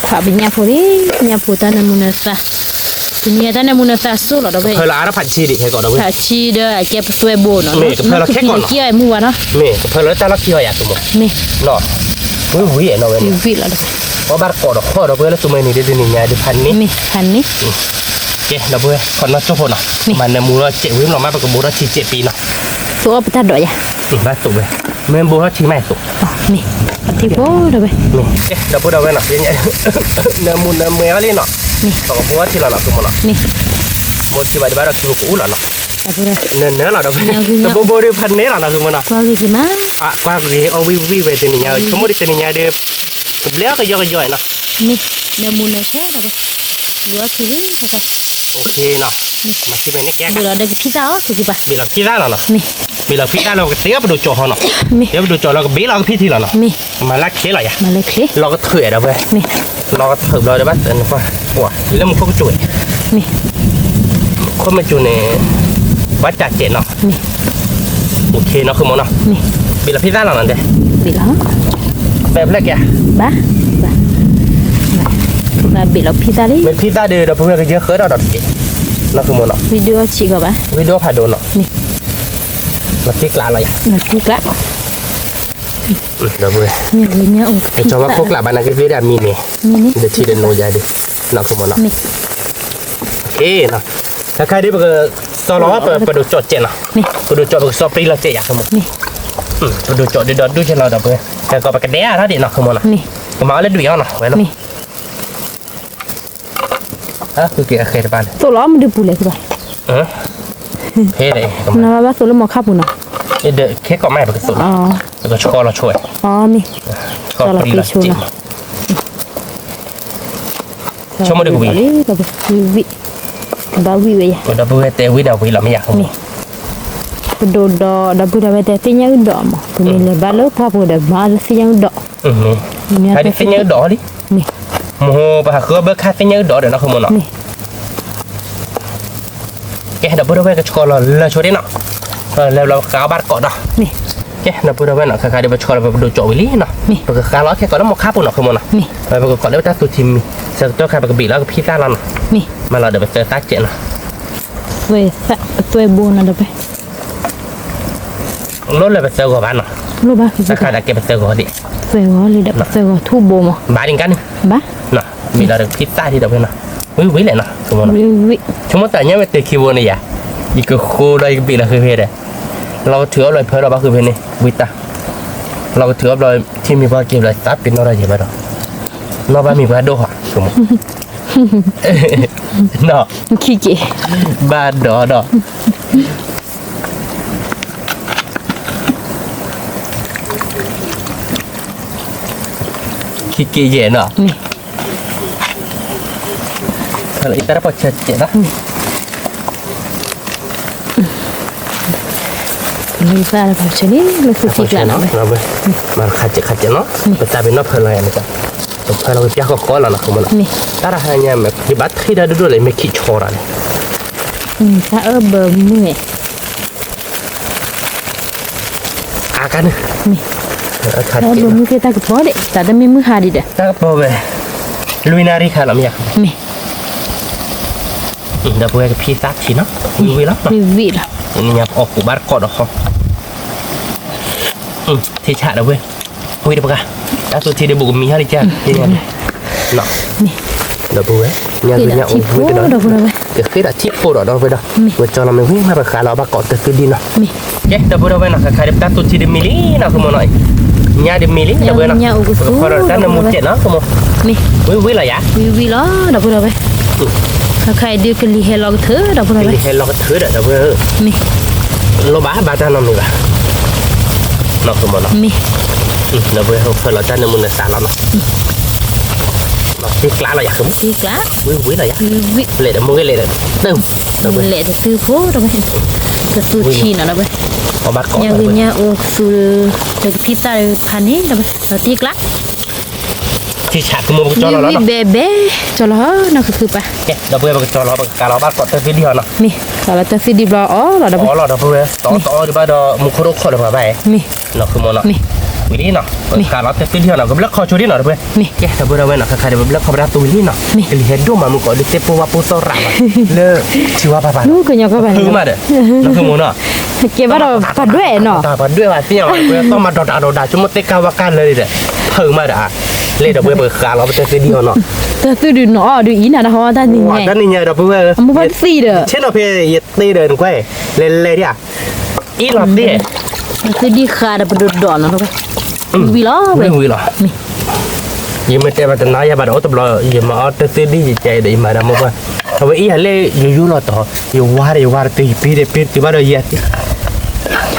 ခွါပညၣ်ဖိလံ, ညၣ်ဖိတၢ်နၢမူနသါ, တနံၤညါတၢ်နၢမူနသါစိၣ်လီၤဒီးဝဲ, ဖၢလီၤအါထီၣ်ဖးဆံဒံးခဲကီးဒီးဝဲ, ဖးဆံဒီးအကဲပသွဲဘိနီၤ, မ့ၢ်ကဖၢလီၤခဲကီးနီၤ, မ့ၢ်ကဖၢလီၤတၢ်လီၢ်ခံအီၤယၤသမီး, မ့ၢ်, ဝံၤဝံၤနီၤဝဲန့ၣ်, အီၣ်ဘၣ်တကိးဒီးဃီဒီးပဝဲလၢသူမ့ၢ်န့ၣ် ဒ်တနံၤညါဒ်ဖးန့ၣ်, မ့ၢ်ဖးန့ၣ်, ကဲဒီးပဝဲ ခီနီၢ်ကၠိဖိနီၤ, မၤနၢမူလီၤစဲးဝံၤမး မးပကဘိးထီၣ်ထံစဲးပံနီၤ, သိအီၣ်ပတၢ်ဒိးယၤ, ဘၣ်သိဝဲ, မ့ၢ်ဘိးထီၣ်ထံမးသိး မ့ၢ်, ထံဖိဒီးဝဲ, ကဲဒီးပဝဲဒီးဝဲနီၤ, နၢမူနၢမူအီၤလံနီၤ, ပကဘိးထီၣ်ထံလီၤနီၤ သုမနီၤ, ဘိးထံဘၣ်ဒံးဘၣ်ဒီးထံဖိကအိၣ်လီၤနီၤ, နၢနၢလီၤဒီး, တဘိဘိဒီးဖးန့ၣ်လီၤနီၤ သုမနီၤ, ကွၢ်ဂ့ၤက့ၤမး, ကွၢ်ဂ့ၤအီၣ်ဝံၣ်ဝံၣ်ဝဲတနံၤညါ, ဆိကမိၣ်ဒ်တနံၤညါဒီး, ကဘျဲအီၣ်ကယီကယီနီၤ, မ့ၢ်, နၢမူနၢဆဲးဒီးဝဲ, လူၤအီၣ်ထံလံ, ဘ့ၣ်လီၤဒီးကဖံသၣ်အီၤ ကက့ၤပၤ, ဘ့ၣ်လီၤဖံသၣ်လီၤနီၤ, မ့ၢ်, ဘ့ၣ်လီၤဖံသၣ်လီၤ ကသ့အီၣ်ပဒိၣ်ကၠီၣ်ဟီနီၤ, မ့ၢ်, ကသ့အီၣ်ပဒိၣ်ကၠီၣ်လီၤ ကဘ့ၣ်လီၤကဖံထံလီၤနီၤ, မ့ၢ်, မၤလၢချ့လီၤယၤ, မၤလၢချ့, လီၤကထုးဒီးဝဲ, မ့ၢ်, လီၤကထုးဘျီဒီးဘၣ်, လၢမူခိၣ်ကစူၤ, မ့ၢ်, ခိၣ်မ့ၢ်ကစူၤန့ၣ်, ဘၣ်တၢ်စဲးနီၤ, မ့ၢ်, အိၣ်ခ့နီၤ ဃုမနီၤ, မ့ၢ်, ဘ့ၣ်လီၤဖံသၣ်လီၤနီၤတဲ, ဘ့ၣ်လီၤ, ဘဲဖျဲၣ်ကဲ, ဘၣ်, ဘၣ်, ဘၣ်ဘ့ၣ်လီၤဖံသၣ်လံ, မ့ၢ်ဖံသၣ်ဒီး ဒီပုၢ်ဝဲၢ်ကယဲၢ်ဃၢဒီးဒီးတက့ၢ်, နီၤ ဃုမနီၤ, ဝံၤဒိၣ်အီၣ်ဆံးကီးဘၣ်, ဝံၤဒိၣ်ဖးဒိၣ်နီၤ, လီၤတံၢ်ကျးလီၤယၤ, လီၤတံၢ်ကျး ဒီပုၢ်ဝဲၢ်, ကၠီဘၣ်ခိၣ်ကျးဘၣ်နာ်က့ၤသ့ဒၣ်မံၤန့ၣ်, ဒီးထံဒီးနိယၤဒီး, နီၤ ဃုမနီၤ, တခါဒ်ပကစီလီၤ ပဒိၣ်ကၠီၣ်စဲးနီၤ, ပဒိၣ်ကၠီၣ်ပကစီပျံၤလီၤစဲးယၤ ဃုမနီၤ, ပဒိၣ်ကၠီၣ်ဒီးဒီဒူၣ်ကဲလီၤဒီပုၢ်ဝဲၢ်, တၢ်ကီပကဒဲအါထီၣ်ဒံးနီၤ ဃုမနီၤ, ကမၤအီၤလၢဒွံၣ်အီၤနီၤ ဝဲလီၤ က့ၤအဃဲတဘၣ်န့ၣ်, သိၣ်လီၤမဒုပူၤလဲၣ်ကဘၣ်, ဖဲလဲၣ်, နဘၣ်သိၣ်လၢမီၤခါပူၤနီၤ, ဒီးခဲကိးမးပကသိၣ်လီၤ, ပကဆီလီၤဆိဝဲ, မ့ၢ်, ဆီပျံၤလီၤစဲးနီၤ, ဆိကမိၣ်ဒ်ကဝံၤ, ဝံၤ, ဘၣ်ဝံၤဝဲယၤ, ဒီပုၢ်ဝဲၢ်တဲဝံၤဒီးဝံၤလီၤမ့ၢ်ယၤ, ပဒိၣ်ဒီး ဒီပုၢ်ဒီးဝဲၢ်တဲသ့ၣ်ညါအုၣ်ဒီးမး ပမ့ၢ်လဲၤဘၣ်လၢပှၢ်ပူၤဒီး မၤသ့ၣ်ညါအုၣ်ဒီး မ့ၢ် ခါဒ်သ့ၣ်ညါအုၣ်ဒီးလံ, မ့ၢ် ပဟးဃုအီၣ်ဘၢခါသ့ၣ်ညါအုၣ်ဒီးဒီးနီၤ ဃုမိၢ်နီၤ, မ့ၢ် ကဲ ဒီပုၢ်ဒီဝဲၢ် ကဆှီလီၤလၢဆိဒ့နီၤ, လၢဘျီဃါအီၣ်ဘၣ်တကိးဒီး, ကဲ ဒီပုၢ်ဒီဝဲၢ်နီၤ ခါခါဒ်ပဆှီလီၤ ပဒိၣ်ကၠိဝံၤလံနီၤ, ပကဃါလီၤခဲကိးလၢမိၢ်ခါပူၤနီၤ ဃုမိၢ်နီၤ, ပကကိးလၢပတၢ်သူထံမံၤ ဆၢကတီၢ်ခါ ပကဘ့ၣ်လီၤကဖံသၣ်လီၤနီၤ, မ့ၢ် မၤလီၤဒီးပသၢသၣ်စဲးနီၤ, သွဲဘိနီၤဒီး လိၣ်လၢပသၢဂီၤဘၣ်နီၤ, တၢ်ခါဒၣ်ကဲပသၢဂီၤဒံး, သွဲဂီၤလံဒီးပသၢဂီၤထူၣ်ဘိမး, ဘၣ်ဒံးကါန့ၣ်, ဘၣ်, ဘ့ၣ်လီၤဒီးကဖံသၣ်ဒံးဒီးဖဲနီၤ, ဝံၤဝံၤလဲၣ်နီၤ, ဆိကမိၣ်တၢ်ညါဝဲတုၤခံဘိန့ၣ်ယၤ, ယကဃိဒီးယကဘ့ၣ်လီၤဃုဖဲဒီး, လီၤကထုးအီၣ်ဘျီဖၢဒီးဘၣ်ဃုဖဲန့ၣ် ဝံၤတၢ်, လီၤကထုးအီၣ်ဘျီ ထံမံၤပှၤက့ၤဘျီသးပ့ၤနီၣ်ထီၣ်ယဲၢ်ဘၣ်ဒီး, နီၢ်ဘၣ်မံၤပှၤဒိၣ်ဟီၣ်, ဆိကမိၣ် နီၤ, ခံက့ၤ, ဘၣ်ဒီးဒီး, ခံက့ၤယဲၢ်နီၤ, အံၤတၢ်တပီၢ်ဆၢကဲးနီၤ, လၢတၢ်တပီၢ်ဆၢန့ၣ် လၢသူၣ်ထံကျါနီၤ, မၤခါကဲးခါကဲးနီၤ, ပတၢ်ပ့ၤနီၣ်ဖၢလီၤယၤန့ၣ်, ပဖၢလီၤကပျၢ်ဃီဃီလီၤနီၤ ဃုမိၢ်နီၤ, တၢ်တဟါညါမ့ၢ် ယဘၣ်ထံၣ်တၢ်ဒိၣ်ဒိၣ်လၢမ့ၢ်ခံဆီတၢ်န့ၣ် တၢ်အၢဘၢမုၢ်, အါကါန့ၣ်, တၢ်အၢဘၢမုၢ်သ့ၣ်တၢ်ကပီၤဒံး တၢ်တမ့ၢ်မုၢ်ဟါဒံးဒီး တၢ်ကပီၤဝဲ, လွံၢ်နၣ်ရံၣ်ခါလီၤမ့ၢ်ဧါ, မ့ၢ် ဒီပုၢ်ဝဲၢ်ကဖံသၣ်ထံနီၤ, ဝံၤဝံၤလီၤ, ဝံၤဝံၤလီၤ, နညါပအီၣ်ကူးဘၣ်တကိးဒီးဃီ, ထံဆးဒီပုၢ်ဝဲၢ်, ဝံၤတပှၤ, တၢ်သူထံဒ်ဘူးကမံၤဟါလံကၢ်, ဒီပုၢ်ဝဲၢ်, ညါကညါအိၣ်ဝံၤကဒီး, ကဃ့ဒီးထံဖိဒီးဒီပုၢ်ဝဲၢ်ဒီး, ဝဲကၠီလီၤမ့ၢ်ဝံၤမး ပဃးလီၤဘၣ်ကိးတၢ်သူဒံၣ်နီၤ, ကဲ ဒီပုၢ်ဝဲၢ်နီၤ ခါခါဒ်ပတၢ်သူထံဒ်မံၤလံနီၤ ဃုမိၢ်နီၤ, ညါဒ်မံၤလံ ဒီပုၢ်ဝဲၢ်နီၤ, ပကဖီဒီးတၢ်နၢမူကဲးနီၤ ဃုမိၢ်, ဝံၤဝံၤလီၤယၤ, ဝံၤဝံၤလီၤ ဒီပုၢ်ဝဲၢ်, ခါခါအံၤဒုးကလံၤဟဲလီၤကထၢ ဒီပုၢ်ဝဲၢ်, ကလံၤဟဲလီၤကထၢဒီး ဒီပုၢ်ဝဲၢ်, မ့ၢ် လိၣ်ဘၣ်ဘၣ်တၢ်နီတမံၤဘၣ်, နီၤ ဃုမိၢ်နီၤ, မ့ၢ် ဒီပုၢ်ဝဲၢ် ဖၢလီၤတၢ်နၢမူနသးလီၤနီၤ, တ့ကျးလီၤယၤ ဃုမိၢ်, တ့ကျး, ဝံၤဝံၤလီၤယၤ, လဲၤဒီးမိၢ်ဂ့ၤလဲၤဒီး, လဲၤတသုဖိဒီပုၢ်ဝဲၢ်, တသူထံနီၤ ဒီပုၢ်ဝဲၢ်, ညါဂ့ၤညါအိၣ်သူ ဒီးကဖံသၣ်ဖးန့ၣ် ဒီပုၢ်ဝဲၢ် ဒီးတ့ကျး ထံဆး ဃုမိၢ် ပကကၠီလီၤလီၤနီၤ, ဘဲဘဲ ကၠီလီၤနီၤ ကခုပၢ်, ဒီပုၢ်ဝဲၢ် ပကကၠီလီၤ ပကကးလီၤဘၣ်ကိးတၢ်သူဒံၣ်ဟီနီၤ, မ့ၢ် ကးလီၤတၢ်သူဒံၣ်ဘျီအီၣ်လီၤ ဒီပုၢ်ဝဲၢ်, အီၣ်လီၤဒီပုၢ်ဝဲၢ်, တအီၣ်တအီၣ်ဒံးဘၣ်ဒီး မူခိၣ်ဒိၣ်ခီၣ်ဒီးပှၤဘၣ်, မ့ၢ် နီၤ ဃုမိၢ်နီၤ, ဝံၤလံနီၤ ပကးလီၤတၢ်သူဒံၣ်ဟီနီၤ ကဘျၢၣ်ခီဆိဒံၣ်နီၤ ဒီပုၢ်ဝဲၢ်, ကဲ ဒီပုၢ်ဝဲၢ်နီၤ ခါခါဒီး ပဘျၢၣ်ခီပတၢ်သူဝံၤလံနီၤ, ကလံၤဟဲဒိၣ်မးမုၢ်ကီးဒုးသ့ၣ်ပိၢ်ဝါပိၢ်သီၣ်ရးဘၣ်, လၢထံဝါပၤပၤနီၤ, ဖုမးဒီး, နီၤ ဃုမိၢ်နီၤ, ကဲဘၣ်ဒီးပှၤဒွဲၣ်နီၤ, ပှၤဒွဲၣ်ဘၣ်သ့ၣ်ညါဘၣ် ပှၤသီၣ်မၤဒီးတၢ်ဒီးတၢ် ဆိကမိၣ်သ့ၣ်ကၢ်ဝါကၢ်လၢာ်ဒီး, ဖုမးဒီး, လဲၤ ဒီပုၢ်ဝဲၢ် ပကးလီၤပတၢ်သူဒံၣ်ဟီနီၤ, တၢ်သူဒံၣ်နီၤအီၣ်ဒုးအံၤနၤဒီးဟီတၢ်နံၤညါ, တၢ်နံၤညါဒီပုၢ်ဝဲၢ်, အမိၢ်ပှၢ်တသံဒီး, ဆ့ၣ်နီၤဖဲယတ့ဒီးနကွၢ်, လဲၤလဲၤဒံးဧါ, အံၤလီၤသ့, တၢ်သူဒံၣ်ဃာ်ဒီးပဒိၣ်ဒိးနီၤ, ဝံၤလီၤ, ဝံၤလီၤ, ယမ့ၢ်တဲဘၣ်တနီၤယၤဘၣ်ဒီး အိၣ်တဘျီ ယမၤအီၣ်တၢ်သူဒံၣ်ယကဲဒီး ယမၤဒီးမိၢ်ပှၢ်, အဝဲအံၤယၤလၢယယိလီၤတီၤ, ယဝါဒီးယဝါတတုၤ ယပ့ၤဒီးပ့ၤတတုၤဘၣ်ဒီးယၤသ့, ယဆိ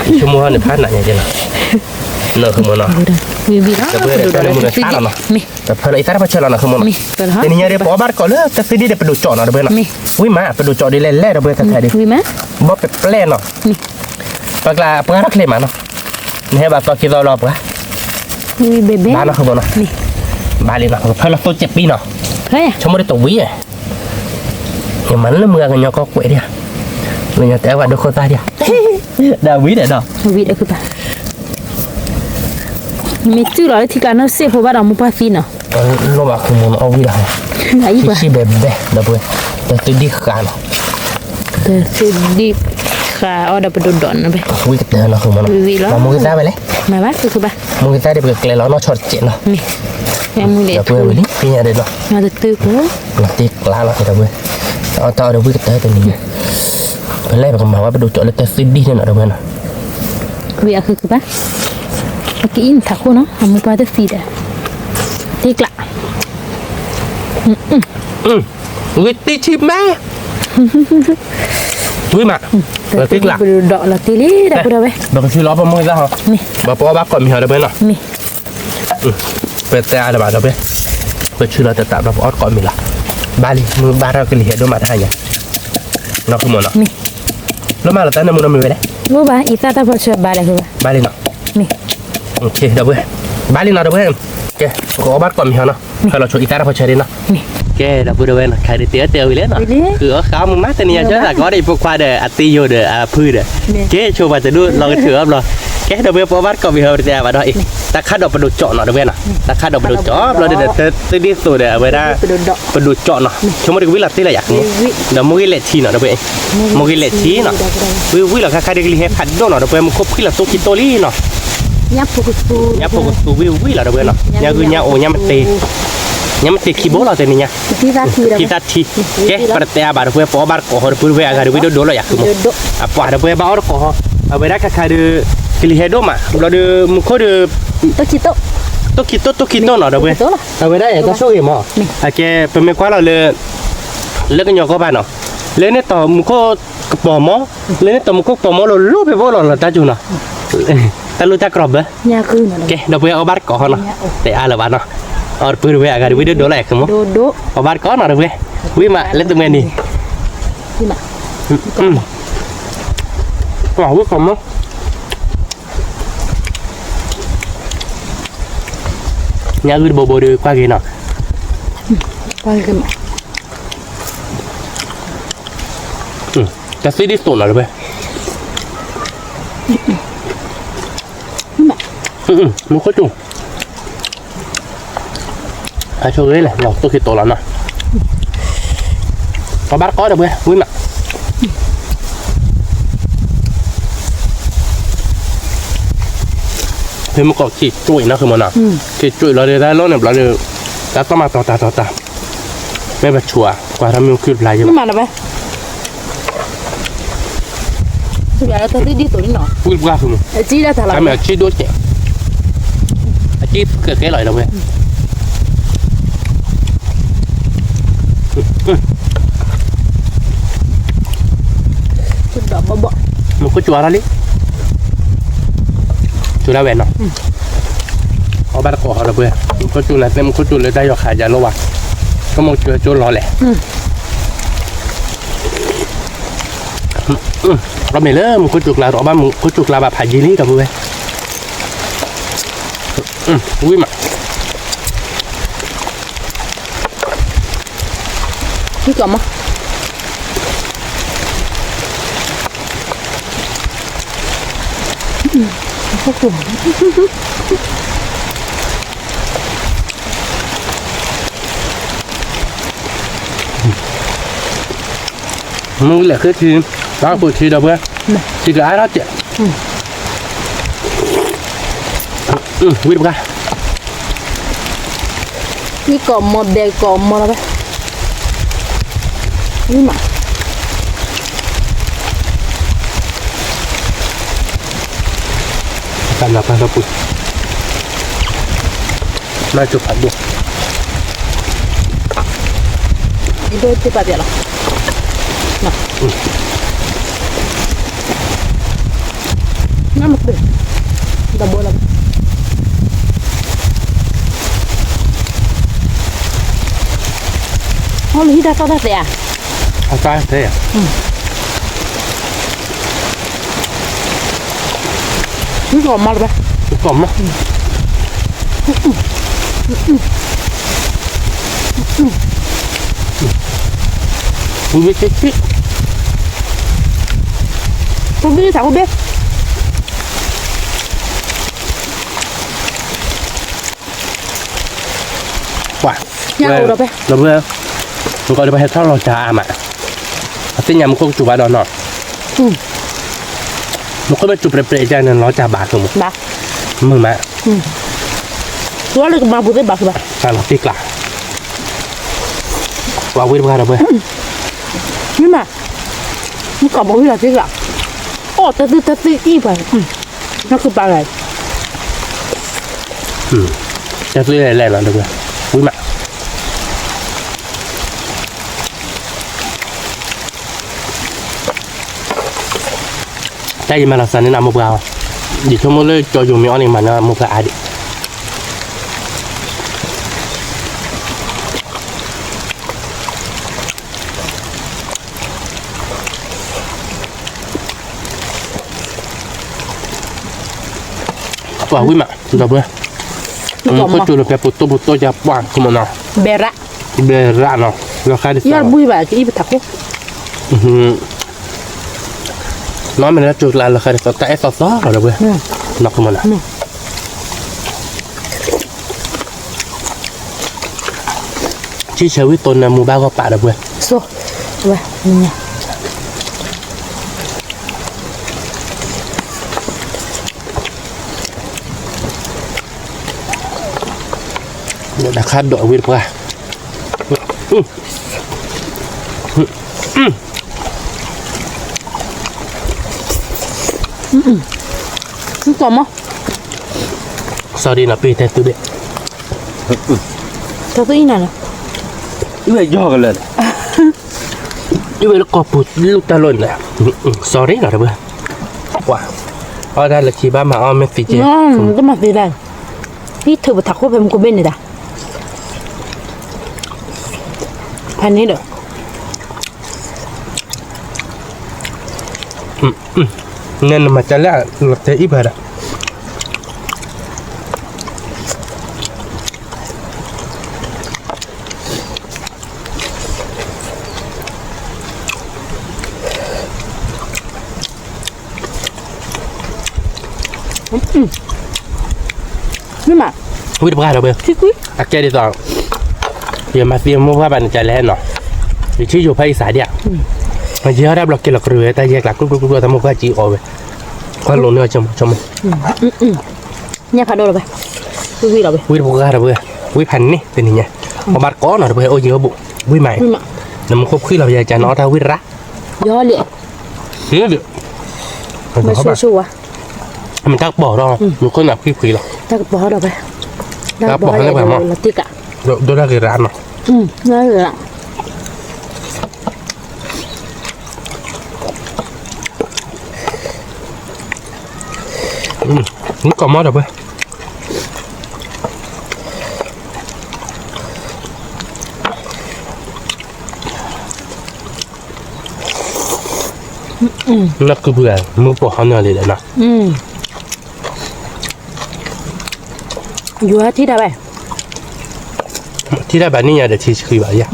ကမိၣ်ဟီန့ၣ်ဖးနးညါကဲလီၤ, နီၤ ဃုမိၢ်နီၤ, ဒီပုၢ်ဝဲၢ် တၢ်နၢမူနသးလီၤနီၤ, တဖၢလီၤအံၤတၢ်တပီၢ်ဆၢလီၤနီၤ ဃုမိၢ်နီၤ, တနံၤညါဒီး ပအီၣ်ဘၣ်တကိးလၢတၢ်သူဒံၣ်ဒီးပဒိၣ်ကၠီနီၤ ဒီပုၢ်ဝဲၢ်နီၤ, ဝံၤမး ပဒိၣ်ကၠီဒ်လဲၣ်လဲၣ် ဒီပုၢ်ဝဲၢ် ခါခါဒီး, ဘီပပျဲၢ်နီၤ ပှၤကျါ ပှၤထီၣ်ချ့မးနီၤ, နဟဲဘၣ်သီခံသီလီၤပှၤ, ဘၣ်နီၤ ဃုမိၢ်နီၤ, ဘၣ်လံနီၤ ပကဖၢလီၤသိစဲးပံနီၤ, ဆိကမိၣ်ဒီးတဝံၤ, ယမၤလၢမုၢ်ဂၤကညီကီၢ်ကွဲးဒံးဧါ, ကညီတဲဝဲဒိခိၣ်သၣ်ဒံးဧါ, ဒီးဝံၤဒီးနီၤ, ဝံၤဒီးခုပၢ်, မ့ၢ်တုၤလီၤလၢထံကျါနီၢ်စ့ၢ်ဖိဘၣ်ဒီးမိၢ်ပှၢ်သံနီၤ လိၣ်ဘၣ် ဃုမိၢ်နီၤ အီၣ်ဝံၤဒီး, ခံဆံဘဲဘဲ ဒီပုၢ်ဝဲၢ်, တၢ်သူဒံၣ်ဃာ်နီၤ, တၢ်သူဒံၣ်ဃာ်အီၣ်ဒီးပဒိၣ်ဒိးနီၤဘဲ, ဝံၤကတၢၢ်နီၤ ဃုမိၢ်နီၤ, မ့ၢ်မိၢ်ဂ့ၤသၣ်ဝဲလဲၣ်, မ့ၢ်မိၢ်ဂ့ၤသၣ်ဒီး ပကကျဲလီၤနီၢ်ဆီတစဲးနီၤ, ဒီပုၢ်ဝဲၢ်ဝံၤလံ သ့ၣ်ညါဒီးနီၤ, တ့ကျါလီၤဒီပုၢ်ဝဲၢ်, တၢ်အီၣ်တၢ်အီဒီးဝံၤကတၢၢ်တနံၤညါ, ပလဲၣ်ပကမၤဝဲပဒိၣ်ကၠီလၢတၢ်သူဒံၣ်န့ၣ်နီၤ ဒီပုၢ်ဝဲၢ်နီၤ ဝံၤအဃုကဘၣ်, အကအံၣ်နထးခိၣ်နီၤ အမိၢ်ပှၢ်တသံဒီး, တ့ကျါ, ဝံၤတံၢ်ဆံမဲ, ဝံၤမး, တ့ကျါ, ပဒိၣ်ဒိးလီၤတ့ၢ်လံ ဒီပုၢ်ဝဲၢ်, ပကဆူလီၤပမိၢ်သၣ်ဟီ, ဘၣ်ပအီၣ်ဘၣ်ကိးမံၤဟီ ဒီပုၢ်ဝဲၢ်နီၤ, ပတဲအါလၢၤဘၣ်ဒီပုၢ်ဝဲၢ်, ပဆူလီၤတတးဘၣ်ပအီၣ်ကိးမံၤလီၤ, ဘၣ်လံ မုၢ်ဘၣ်ထီၣ်ကလံၤဟဲဒိၣ်မးတဟါညါ, နီၤ ဃုမိၢ်နီၤ, လိၣ်မးလီၤတၢ်နၢမူနီတမံၤဝဲလဲၣ်, လိၣ်ဘၣ် အံသၣ်တၢ်ဖီဆၢဘၣ်လဲၣ်ဃုဘၣ်, ဘၣ်လံနီၤ, ဒီပုၢ်ဝဲၢ်, ဘၣ်လံနီၤ ဒီပုၢ်ဝဲၢ်, ကဲ ပကအီၣ်ဘၣ်တကိးမ့ၤဟီနီၤ, ဖဲလီၤဆိအံသၣ်တဖီဆဲးဒ်နီၤ, ကဲ ဒီပုၢ်ဝဲၢ်နီၤ, ခဲဒုးတဲအီၣ်တဲအီၣ်ဝံၤလဲၣ်နီၤ, ဃုအီၣ်ဃုအီၣ်မုာ်မး တနံၤညါ ကၠီသးကီဒီး ဖိခွါဒီး အသံယိာ်ဒီး အဖုဒီး, ကဲ ဆိပှၤတဒူၣ်လီၤကထုးအီၣ်ဘျီ, ကဲ ဒီပုၢ်ဝဲၢ် ပအီၣ်ဘၣ်တကိးမ့ၤဟီ ပတဲဘၣ်ဒီး တၢ်ခးဒီးပဒိၣ်ကၠီနီၤ ဒီပုၢ်ဝဲၢ်နီၤ, တၢ်ခးဒီးပဒိၣ်ကၠီဘျီဒီး သုဒ်သိးဒီး အဝဲဒၣ် ပဒိၣ်ကၠီနီၤ, ဆိကမိၣ်တကဝံၣ်လီၤတ့ၢ်လီၤယၤ, ဒီးမိၢ်ဂ့ၤလဲၣ်ထံနီၤ ဒီပုၢ်ဝဲၢ်, မိၢ်ဂ့ၤလဲၣ်ထံနီၤ, ဝံၣ်ဝံၣ်လီၤခါခါဒီး ကလံၤဟဲဖးဒိၣ်နီၤ ဒီပုၢ်ဝဲၢ်, မူခိၣ်ဖှံလီၤသိခံတိၢ်လံနီၤ, ညၣ်ဖိကသူ ဝံၣ်ဝံၣ်လီၤ ဒီပုၢ်ဝဲၢ်နီၤ, ညၣ်ဂုၢ်ညၣ်အိၣ် ညၣ်မတ့ၤ, ညၣ်မတ့ၤခံဘိလီၤ တနံၤညါ, ထံသၣ်ထံ, ကဲ ပတတဲအါဘၣ် ဒီပုၢ်ဝဲၢ် ပအီၣ်ဘၣ်တကိးဟီ ဒီပုၢ်ဝဲၢ် အဂၤဒီး ဝံၣ်ဒိၣ်ဒိၣ်လီၤယၤ ဃုမီၤ, အပှၤ ဒီပုၢ်ဝဲၢ် ဘၣ်အီၣ်တကိးဟီ, အဝဲဒၣ်ခါခါဒီး ကလံၤဟဲဒိၣ်မး ဘျီဒီး မူခိၣ်ဒီး တိၢ်ခံတိၢ်, တိၢ်ခံတိၢ် တိၢ်ခံတိၢ်နီၤ ဒီပုၢ်ဝဲၢ်, အဝဲဒၣ်အဲၣ်တၢ်ဆိၣ်ဂ့ၤမီၤ, အကဲ ပမ့ၢ်ကွၢ်လီၤလၢ လၢကညီကီၢ်ဘၣ်နီၤ, လၢန့ၣ်တီၤမူခိၣ်ကပီၤမီၤ, လၢန့ၣ်တီၤမူခိၣ်ကပီၤမီၤ လိၤလိၤဖဲဘိလီၤလီၤတၢ်စူၤနီၤ, တၢ်လူၢ်တၢ်ကြီဘၢ, ကဲ ဒီပုၢ်ဝဲၢ် အီၣ်ဘၣ်တကိးဟီနီၤ, တဲအါလၢၤဘၣ်နီၤ, အီၣ်တပုၢ် ဒီပုၢ်ဝဲၢ် အဂၤဒီး ဝံၣ်ဒိၣ်ဒိၣ်လီၤယၤ ဃုမီၤ, အီၣ်ဘၣ်တကိးနီၤ ဒီပုၢ်ဝဲၢ်, ဝံၣ်မး လၢတမှဲၤနံၤ ဝံၣ်ကီးမီၤ, ညၣ်ဂုၢ်တဘိဘိဒီး ကွၢ်က့ၤနီၤ, တၢ်သံဒ်သိးနီၤ ဒီပုၢ်ဝဲၢ်, မူခိၣ်စူၤ အဆိဂ့ၤလဲၣ် လီၤတိၢ်ခံတိၢ်လီၤနီၤ, အီၣ်ဘၣ်တကိး ဒီပုၢ်ဝဲၢ် ဝံၣ်မး, ဖဲမုၢ်ကီၢ်ခံကွံာ်နီၤ ဃုမီၤနီၤ, ခံကွံာ်လီၤဒီး တၢ်လီၢ်န့ၣ်ဘျီဒီး တၢ်သီၣ်မးတီၤတၢ်တီၤတၢ်, မ့ၢ်ပဆူးဧါ ကွၢ်ထီၣ်မ့ၢ်အိၣ်ခုၣ်တဖျါယဲၢ်ဘၣ် တၢ်သံဒ်သိးနီၤ, ဝံၣ်ပှၢ်ဃုမီၤ, အမ့ၢ်အဆံးဒိၣ်ကဲး, အဆံးကဲကဲလီၤ ဒီပုၢ်ဝဲၢ်, မူခိၣ်စူၤအါထီၣ်လံ, စူၤဒၣ်ဝဲနီၤ, အီၣ်ဘၣ်တကိးဟီ ဒီပုၢ်ဝဲၢ်, မူခိၣ်စူၤန့ၣ် သ့ၣ်မူခိၣ်စူၤလၢတၢ်ယီၤခးယၤလိၣ်ဝဲ, ဆိကမိၣ်စူၤကၠိလီၤလဲၣ် အီၣ်မ့ၤလၢမူခိၣ်စူၤကျါ အီၣ်ဘၣ်မူခိၣ်စူၤကျါဘၣ်ဖးယံာ်လံ ဒီပုၢ်ဝဲၢ်, ဝံၣ်မး, ဝံၣ်ကီးမီၤ, မုၢ်လဲၤဃ့ထံ, ဘၣ်ဃုထံ ဒီပုၢ်ဝဲၢ်, ထံကအါထီၣ်ကဲး, ဝံၣ်တပှၢ်, ဝံၣ်ကီးမီၤ ဘဲကီးမီၤလီၤဘၣ်, ဝံၣ်မး, တၢ်နးပၢၢ်ထီၣ်ပူၤ မၤကၠိဖးဒိၣ်, ဒိၣ်တပာ်ပျဲလီၤ, နမ့ၢ်, ဒီဘိလီၤ, ဟီၣ်လၢဟံၣ်တၢ်သီၣ်တၢ်သဲဧါ, အတၢ်သဲဧါ ဝံၣ်ကီးမီၤလၢၤဘၣ်, ဝံၣ်ကီးမီၤ, ဝံၣ်ဝံၣ်ဆ့ဆ့, ဖိဘ့ၣ်သးဖိဘ့ၣ်, ပှၤ, ဒီပုၢ်ဝဲၢ်, မုၢ်ကီၢ်ဒီးပဟဲထီၣ်လီၤစှၤအါမး, အသ့ၣ်ညါမူခိၣ်ကစူၤဘၣ်ဒီးနီၤ, မူခိၣ်မ့ၢ်စူၤပြဲးပြဲးကန့ၣ် လီၤစှၤဘၣ်ဆိမး, မုာ်မး, လီၤတ့ၢ်ကျါ, ပှၤဝံၣ်တပှၢ်ဒီပုၢ်ဝဲၢ်, မ့ၢ်မး, မုၢ်ကီၢ်ဘီဝံၣ်လီၤတ့ၢ်ကျါ, အိၣ်တသ့တသ့အံၤပှၤ, နကပာ်ဂၤ တၢ်သွံၣ်လဲၣ်လဲၣ်လီၤ ဒီပုၢ်ဝဲၢ်, ဝံၣ်မး, တၢ်ယမၤလီၤသးန့ၣ်နမိၢ်ပှၢ်အီၤ, ယဆိကမိၣ်လၢကၠီယိၤမ့ၢ်အီၣ်န့ၣ် မၤန့ၢ်မိၢ်ပှၢ်အါဒံး ပှၤဝံၣ်မး ဒီပုၢ်ဝဲၢ်, ခိၣ်ကၠိလီၤဖဲပတိၢ်ပတိၢ်ယါပှၢ်ခိၣ်မနီၤ, ဘဲရၣ်, ဘဲရၣ်နီၤ, လီၤဃါဒ်သိး, ယါတဘှံးဘၣ်ကအံၣ်ပထးခိၣ်, နီၢ်မ့ၢ်လၢကၠိကျါလီၤဃါဒ်သိး တၢ်အဲၣ်သီသီလီၤဒီးပှဲၤ, နီၢ်ခိၣ်မနီၤ, ဆံဆဲးဝံၣ်တိၢ်နၢမူဘၣ်ဂီၢ်ပာ်ဒီးပှဲၤ, တၢ်ခါဒိးဝံၣ်တပှၢ်, ကီမီ, sorry နီၤ ပ့ၢ်တဲသုဒ့ၣ်, တၢ်သုအံၤနၤလီၤ, အံၤဝဲယီၤကလၢာ်, အံၤဝဲလၢကီၢ်ပူၤလူၢ်တၢ်လီၢ်န့ၣ်, sorry နီၤတပှဲၤ, ပှၤ, အီၣ်တၢ်လၢခံဘၣ်မၤအီၣ်မ့ၢ်သံကဲ, တမၤသံဒၣ်, ဟံၣ်ထုးပထးခိၣ်ဖဲမူခိၣ်ဘ့ၣ်န့ၣ်ဒၣ်, ဖဲန့ၣ်ဒီး နဲနမၤကလဲၣ်လီၤတဲာ်အံၤပှၤဒီး, ဝံၣ်တပှၢ်ဒီးဝဲ, အကဲဒ်သိး, ယမၤသံမိၢ်ပှၢ်ဘၣ်န့ၣ်ကလဲၣ်နီၤ, ယထံၣ်ယိၤဖးအံၤစးဒံးဧါ, ယဲဟီၣ်ဒၣ်ဘျီက့ၤလီၤကရူၢ်ဝဲ တၢ်ယဲၢ်ကျါ ကျူကျူကျူကျူတၢ်မိၢ်ပှၢ်ကံအီၤဝဲ, ကွၢ်လိာ်န့ၢ်အီၤဆိကမိၣ်, ညၣ်ဖးဒိၣ်ဒီးဝဲ, ဝံၣ်တပှၢ်ဒီးဝဲ, ဝံၣ်ဖးန့ၣ်တနံၤညါ, အဘၣ်တကိးနီၤဒီးဝဲ အိၣ်ယံၤအိၣ်ဘူး, ဝံၣ်မး, နမူခိၣ်ဖှံလီၤယကနအီၣ်တၢ်ဝံၣ်ရၣ်, ယီၤလံ, မ့ၢ်ဆိဆိဝဲ, မ့ၢ်တၢ်ကပီၤဒီး, မူခိၣ်နၢ်ဖှံဖှံလီၤ, တၢ်ကပီၤဒီးဝဲ, တၢ်ကပီၤလီၤတံၢ်ကး, ဒိၣ်တၢ်ဂ့ၤရၣ်နီၤ, မ့ၢ်ကီၢ်မီဒီးဝဲ နကုပှၤ မုၢ်ပိာ်ဟီန့ၢ်လံဒီးနီၤ, ယိၤထံၣ်တၢ်ဘၣ်, ထံၣ်တၢ်ဘၣ်န့ၣ်ယၤဒီးထံဆှံဘၣ်ယၤ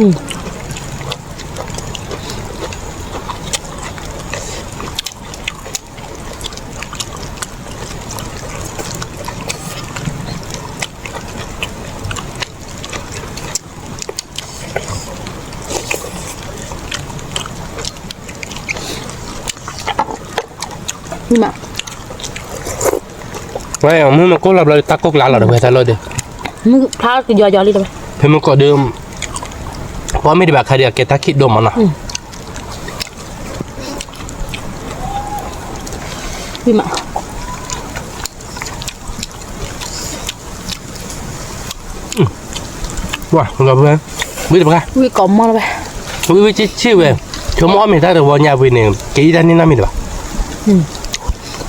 ဝဲမုၢ်မကိၢ်လီၤဘျီ တၢ်ကိၢ်ကျါလီၤဒီး ဝဲတၢ်လီၢ်ဒီး မုၢ်ဖျါကယီယီလံဒီး ဖဲမုၢ်ကီၢ်ဒီး ပှၤမ့ၢ်တဘၣ်ခါဒီး အကဲတၢ်ခံးဒိၣ်မးနီၤ ဝံၣ်မး ဝံၣ်တပှၢ် ဝံၣ်ကိးမီၢ်လီၤဝဲ ဝံၣ်ဝံၣ်ဆ့ၣ်ဆ့ၣ်ဝဲ ဆိကမိၣ်အီၣ်မ့ၤတၢ်တဝီညါဝံၤန့ၣ် က့ၤအံၤတၢ်န့ၢ်နီတမံၤတဘၣ်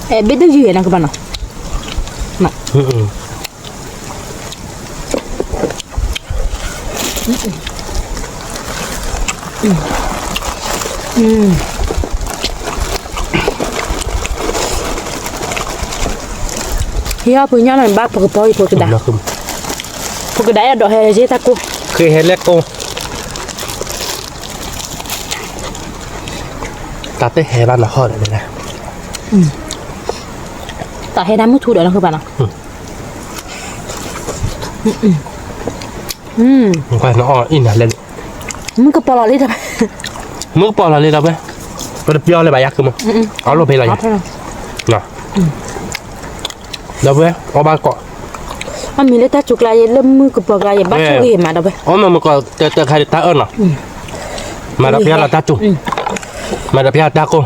အဲၣ်ဘ့ၣ်ဒုးယုၢ်နီၤကဘၣ်နီၤ ဟံၣ်အီၣ်ပှၤညါလီၤ ဘၣ်ပကပီၤအံၤပကဒၣ် ပကဒၣ်အဲၣ်ဒိးဟဲယ့ၢ်တၢ်ကိၢ် ဃ့ဟဲလဲၣ်ကိၢ် တၢ်တဟဲဘၣ်နီၤဟီၣ်ဒီး တၢ်ဟဲဒၣ်မုၢ်ထူဒီးနီၤ ဃုဘၣ်နီၤ နအီၣ်အံၤနၤလဲၣ် မုၢ်ကပီၤလီၤလံဒီး မုၢ်ကပီၤလီၤလံဒီးဝဲ ပတပျီလၢၤဘၣ်ယၤကမၢ် အလိၣ်ဖဲလီၤယၤ ဒီးဝဲ အီၣ်ဘၣ်ကိး အမံၤလၢတၢ်စူၤကျါယဲ လၢမုၢ်ကပီၤကျါယဲ ဘၣ်ဆိၣ်ဂ့ၤမးဒီးဝဲ အီၣ်မ့ၢ်မုၢ်ကီၢ်တၢ်တၢ်ခါဒံးတၢ်အၢၣ်နီၤ မၤဒီးဖျါလီၤတၢ်စူၤ မၤဒီးဖျါလီၤတၢ်ကိၢ်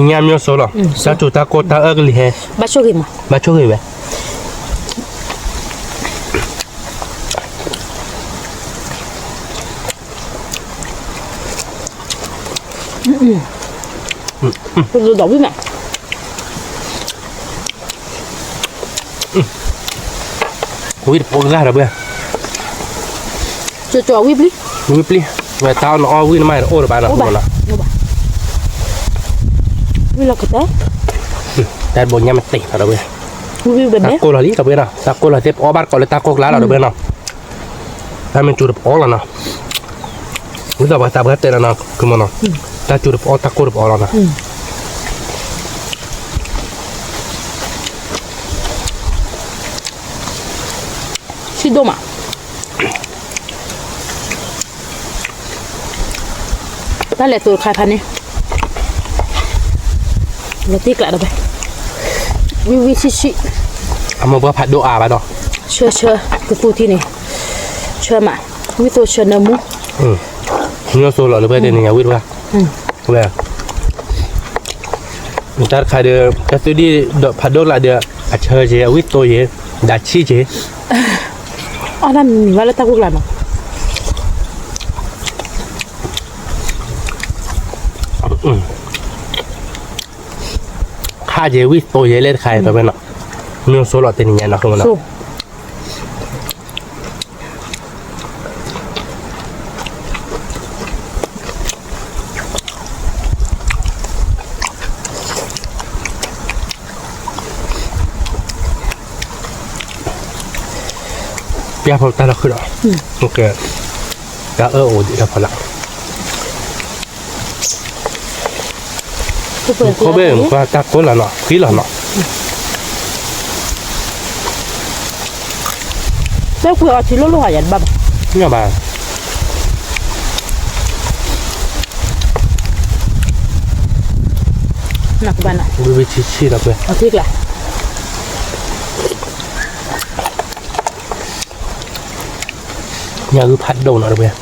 ညါမျိုးဆိုလီၤ တၢ်စူၤတၢ်ကိၢ်တၢ်အၢၣ်ကလံၤဟဲ ဘၣ်ဆိၣ်ဂ့ၤမး ဘၣ်ဆိၣ်ဂ့ၤဝဲ ပဒိးဝံၣ်မး ဝံၣ်တဖိကဂၤဒီးဘၣ် ကၠီကၠီဝံၣ်ပျံၤ ဝံၣ်ပျံၤ ဝဲတၢ်အီၣ်နအီၣ်ဝံၣ်နမၤတအိၣ်ဒီးဘၣ်နီၤ ဝံၣ်လီၤကတၢၢ် တၢ်ဘိညါမတ့ၢ်ဒီးဘၣ် တၢ်ကိၢ်လီၤလံ ဒီပုၢ်ဝဲၢ်နီၤ, တၢ်ကိၢ်လီၤသ့ၣ် ပအီၣ်ဘၣ်တကိးလၢတၢ်ကိၢ်ကျါလီၤ ဒီပုၢ်ဝဲၢ်နီၤ, တၢ်မ့ၢ်စူၤတပအီၣ်လီၤနီၤ, ဝံသးပှၢ်သးပှၢ်တဲလီၤနီၤ ကုမီၤနီၤ, တၢ်စူၤတပအီၣ် တၢ်ကိၢ်တပအီၣ်လီၤနီၤ. ဆံးဒိၣ်မး တၢ်လဲၤသိးတခါဖးန့ၣ်, လီၤတံၢ်ကျးဒီးဝဲ, ဝံၣ်ဝံၣ်ဆံးဆံး, အမိၢ်ပှၢ်ဖးဒိၣ်အါဘၣ်ဒီး, ဆၢဆၢ, ကသူထံန့ၣ်, ဆၢမး, ဝံၣ်သိးဆၢနၢမူ, မ့ၢ်သိးလီၤလၢပှဲၤတနံၤညါဝံၣ်တပှၢ်, ဝဲ တၢ်တခါဒီး တၢ်သူဒံၣ်ဒီးဖးဒိၣ်ကျါဒီး အဆၢက့ၤ အဝံၣ်သိးက့ၤ ဒၣ်ဆံးက့ၤ, အီၣ်တၢ်မံၤမံၤဘၣ်လၢတၢ်ကိၢ်ကျါနီၤ, ခါက့ၤဝံၣ်သိးက့ၤလၢတခါအံၤ ဒီပုၢ်ဝဲၢ်နီၤ, မ့ၢ်သိးလီၤတနံၤညါနီၤ ပျၢ်ဖိတၢ်လီၢ်ခုၣ်ဒီး, တၢ်အၢအိၣ်ဒံးတၢ်ဖီလာ်, ခိၣ်ဘ့ၣ်ကွၢ်တၢ်ကိၢ်လီၤနီၤ ဃံလီၤနီၤ, တၢ်ကွံာ်အီၤထံလိၣ်လိၣ်ဟးယၤတဘၣ်ဘၣ်, ဘၣ် နကဘၣ်နီၤ ဝံၣ်ဝံၣ်ဆံးဆံးဒီးပှဲၤ အထံကျါ ညၣ်ဂုၢ်ဖးဒိၣ်နီၤတပှဲၤ,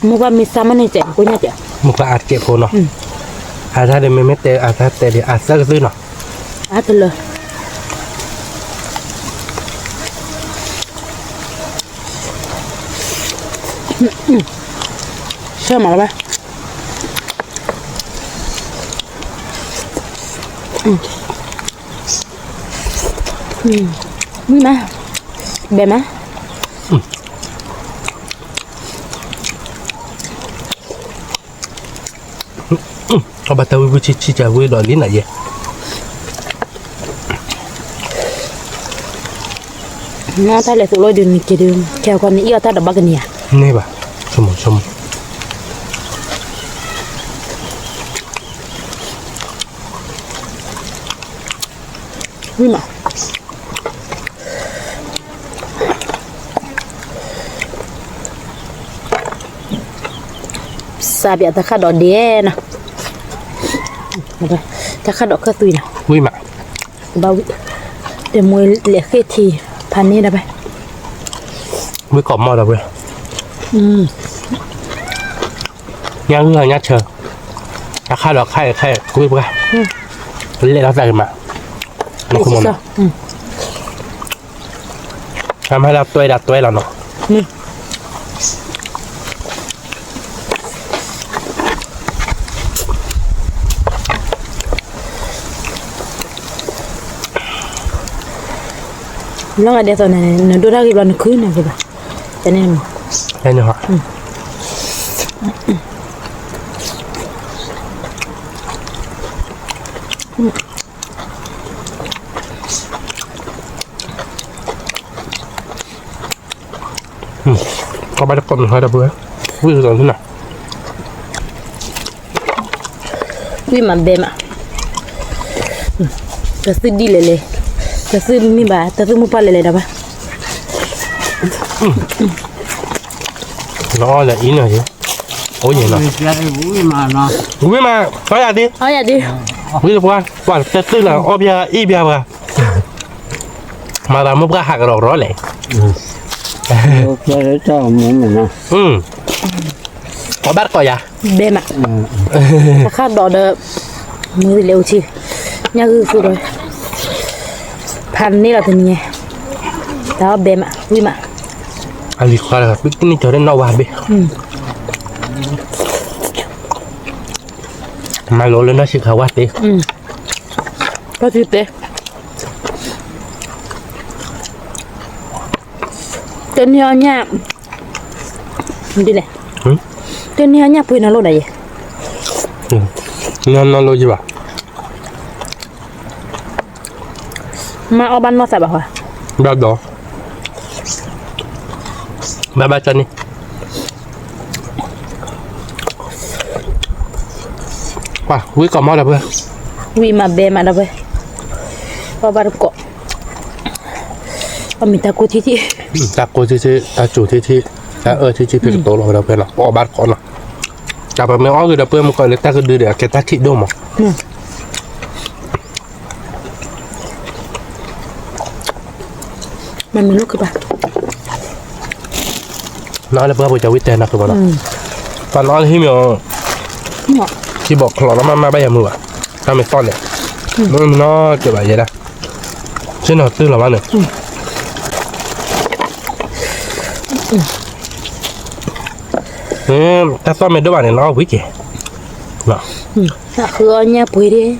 မိၢ်ပှၢ်မ့ၢ်သးမ့ၢ်န့ၣ်ကဲးကိညၣ်ကဲး, မိၢ်ပှၢ်အါတကဲးဖိနီၤ, အါတၢ်ဒီးမ့မ့ၢ်တဲအါတၢ်တဲဒီးအါသၢကသုနီၤ, အါတလၢ ဆၢမးလၢၤဘၣ်, မုာ်မး, ဘဲမး, အဘၣ်တၢ်ဝံၣ်ဝံၣ်ဆံးဆံးကဝံၣ်ဒီးလံနၤယဲ, နတၢ်လဲၤသိးလိာ်ဒုးနက့ၤဒုး ခဲအံၤနအံၣ်အီၣ်တၢ်ဒီးဘၣ်ကနံၤဧါ, န့ၢ်ဘၣ်, ဆိကမိၣ်ဆိကမိၣ် ဝံၣ်မး စးဘၣ်တၢ်ခၣ်ဒိးဒဲးနီၤ, တၢ်ခၣ်ဒိးခၢၣ်သွံနီၤ, ဝံၣ်မး, ဘၣ်ဝံၣ်, တမ့ၢ်လဲၤဃ့ထံဖးန့ၢ်ဒၣ်ဘၣ်, ဝံၣ်ကိးမီၢ်ဒီးဝဲ, ညၣ်ဂုၢ်ညၣ်ဆၢ, တၢ်ခၣ်ဒီးခၣ်ခၣ်ဝံၣ်ပှၢ်, လဲၤဒီးသးဂ့ၤမး, နခိၣ်မီၢ်နီၤ တၢ်မၤလၢတွဲဒၣ်တွဲလီၤနီၤ, လီၤဂာ်ဒ်သိးန့ၣ် နဒိၣ်တၢ်ဂ့ၤဘျီနခုနဂ့ၤဘၣ်, တန့ၣ်မး, တန့ၣ်ဟီ ကဘၣ်တကိးမုၢ်ဟါဒီပုၢ်ဝဲၢ်, ဝံၣ်ကီၤနၤ, ဝံၣ်မးဘဲမး, တၢ်သုဒ်လဲၣ်လဲၣ်, တၢ်သုမ့ၢ်ဘၣ် တၢ်သုမိၢ်ပှၢ်လဲၣ်လဲၣ်ဒီးဘၣ်, လီၤအီၣ်လၢအံၤနီၤ, အိၣ်ယဲၢ်နီၤ, ဝံၣ်မး အီၣ်ယၤဒ်, ဝံၣ်တပှၢ် ပှၤတၢ်သုလၢအီၣ်ဘၣ်အံၣ်ဘၣ်ပှၤ မၤသးမိၢ်ပှၢ်ဟးကရီကရီလဲၣ်, အီၣ်ဘၣ်တကိးယၤ, ဘဲမး, တၢ်ခၣ်ဒိးဒီး, မုၢ်လဲၤအိၣ်ထံ, ညၣ်ဂုၢ်ဃုဒီး, ဖးန့ၢ်လီၤတနံၤညါ, တၢ်အီၣ်ဘဲမး ဝံၣ်မး, အလံၤခွါတဂၤ ပကန့ၢ်ကီၤဒီးနီၣ်ဝါဘ့ၣ် မၤလိလၢနီၢ်ဆံးခါဝါသ့, ကီၢ်ထံသ့, တန့ၢ်အီၣ်ညၣ်, ဒ်လဲၣ်, တန့ၢ်အီၣ်ညၣ်ပှ့ၤနီၢ်လိၣ်ဒီးယဲ, နီၢ်နီၢ်လိၣ်ယဘၣ် မ့ၢ်အီၣ်ဘၣ်နီၢ်သးဘၣ်ဟါ, ဘၣ်ဒီး, ဘၣ်ဘၣ်ကၠီန့ၣ်, ဝံၣ်ကိးမးဒီးဖဲ, ဝံၣ်မးဘဲမးဒီးဖဲ, အီၣ်ဘၣ်တကိး, အီၣ်မ့ၢ်တၢ်ကိၢ်ထံထံ, တၢ်ကိၢ်ထံထံ, တၢ်ကိၢ်ထံထံ, တၢ်အၢထံထံဖဲကတိၤလီၤဝဲဒီးဖဲနီၤ, ပအီၣ်ဘၣ်တကိးနီၤ, တၢ်ပမ့ၢ်အီၣ်ဂ့ၤဒီးပမ့ၢ်ကီးလၢတၢ်ကဒုဒီးအကဲတၢ်ထံၣ်ဒိၣ်မး မ့ၢ်မ့ၢ်လိၣ်ကဘၣ်, နီၢ်လၢပှၤဖိကဝံၣ်တဲနီၢ်ကဘၣ်နီၤ, ပှၤနီၢ်လၢဟံၣ်မ့ၢ်, ထံဘီၣ်ချီးနီၢ်မးမးဘၣ်ယၤမုာ်ဘၣ်, တၢ်မ့ၢ်သီၣ်န့ၣ်, မ့ၢ်နီၢ်ကဘၣ်ယဲဒၣ်, ဆ့ၣ်နီၤသုလီၤဘၣ်န့ၣ် တၢ်သီၣ်မ့ၢ်ဒိၣ်ဘၣ်န့ၣ် နီၢ်ဝံၤက့ၤ, ဃုအီၣ်ညၣ်ပှ့ၤဒ့,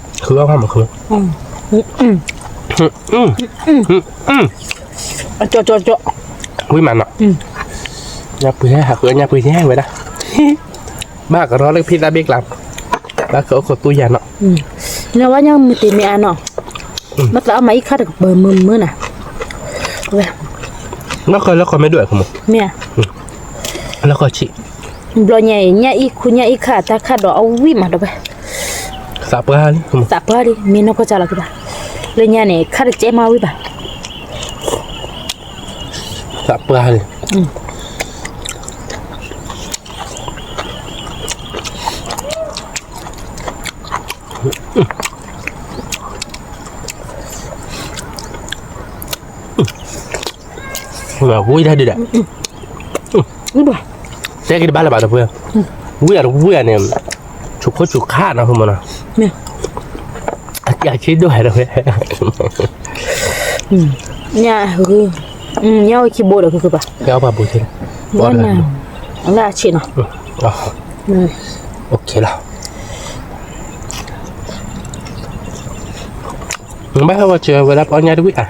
ဃုအီၣ်မးမးဃု, ကၠီကၠီကၠီ, ဝံၤမးနီၤ, ညၣ်ပှ့ၤဟဲဟးဃုအီၣ်ညၣ်ပှ့ၤယဲဝဲဒၣ်, ဘၣ်ကရီလၢဖံသးဘ့ၣ်ကျါ, ဘၣ်ကအိၣ်ခိးသူယၤနီၤ, နဝဲညၣ်မုၢ်တ့ၢ်မ့ၢ်အါနီၤ, မ့ၢ်သးအီၣ်မးအံၤခါတကပၤမုာ်မုာ်နၤ, လၢခီလၢခီမ့ၢ်ဒိၣ်ဧါခမ, မ့ၢ်ဧါ, လၢခီဆံး, ဘျီညါအံၤ ညၣ်အံၤခူညၣ်အံၤခါအတၢ်ခါဒီးအဝံၣ်မးဒီးဝဲ, သးပှၢ်လံ, သးပှၢ်လံ မ့ၢ်နီၢ်ကီၢ်စၢ်လီၤကဘၣ်, လၢညါန့ၣ် ခါတကဲမးဝံၣ်ဘၣ်, သးပှၢ်လံ ဝံၣ်တၢ်ဒုးဒၣ်, တဲက့ၤတဘၣ်လၢၤဘၣ်တပှဲၤ, ဝံၣ်အတဝံၣ်န့ၣ်, ဆူးခိၣ်ဆူးခါနီၤ မ့ၢ်နီၤ, အဆ့ဒိၣ်ဟဲတဝဲ, ညၣ်, ညၣ်အိၣ်ခံဘိဒီး ကဘၣ်, လၢအဆ့နီၤ, လီၤ, ဘၣ်ဟဲဝဲစၢၤဝဲဒၣ်ပအီၣ်ညၣ်တဝံၣ်ဧါ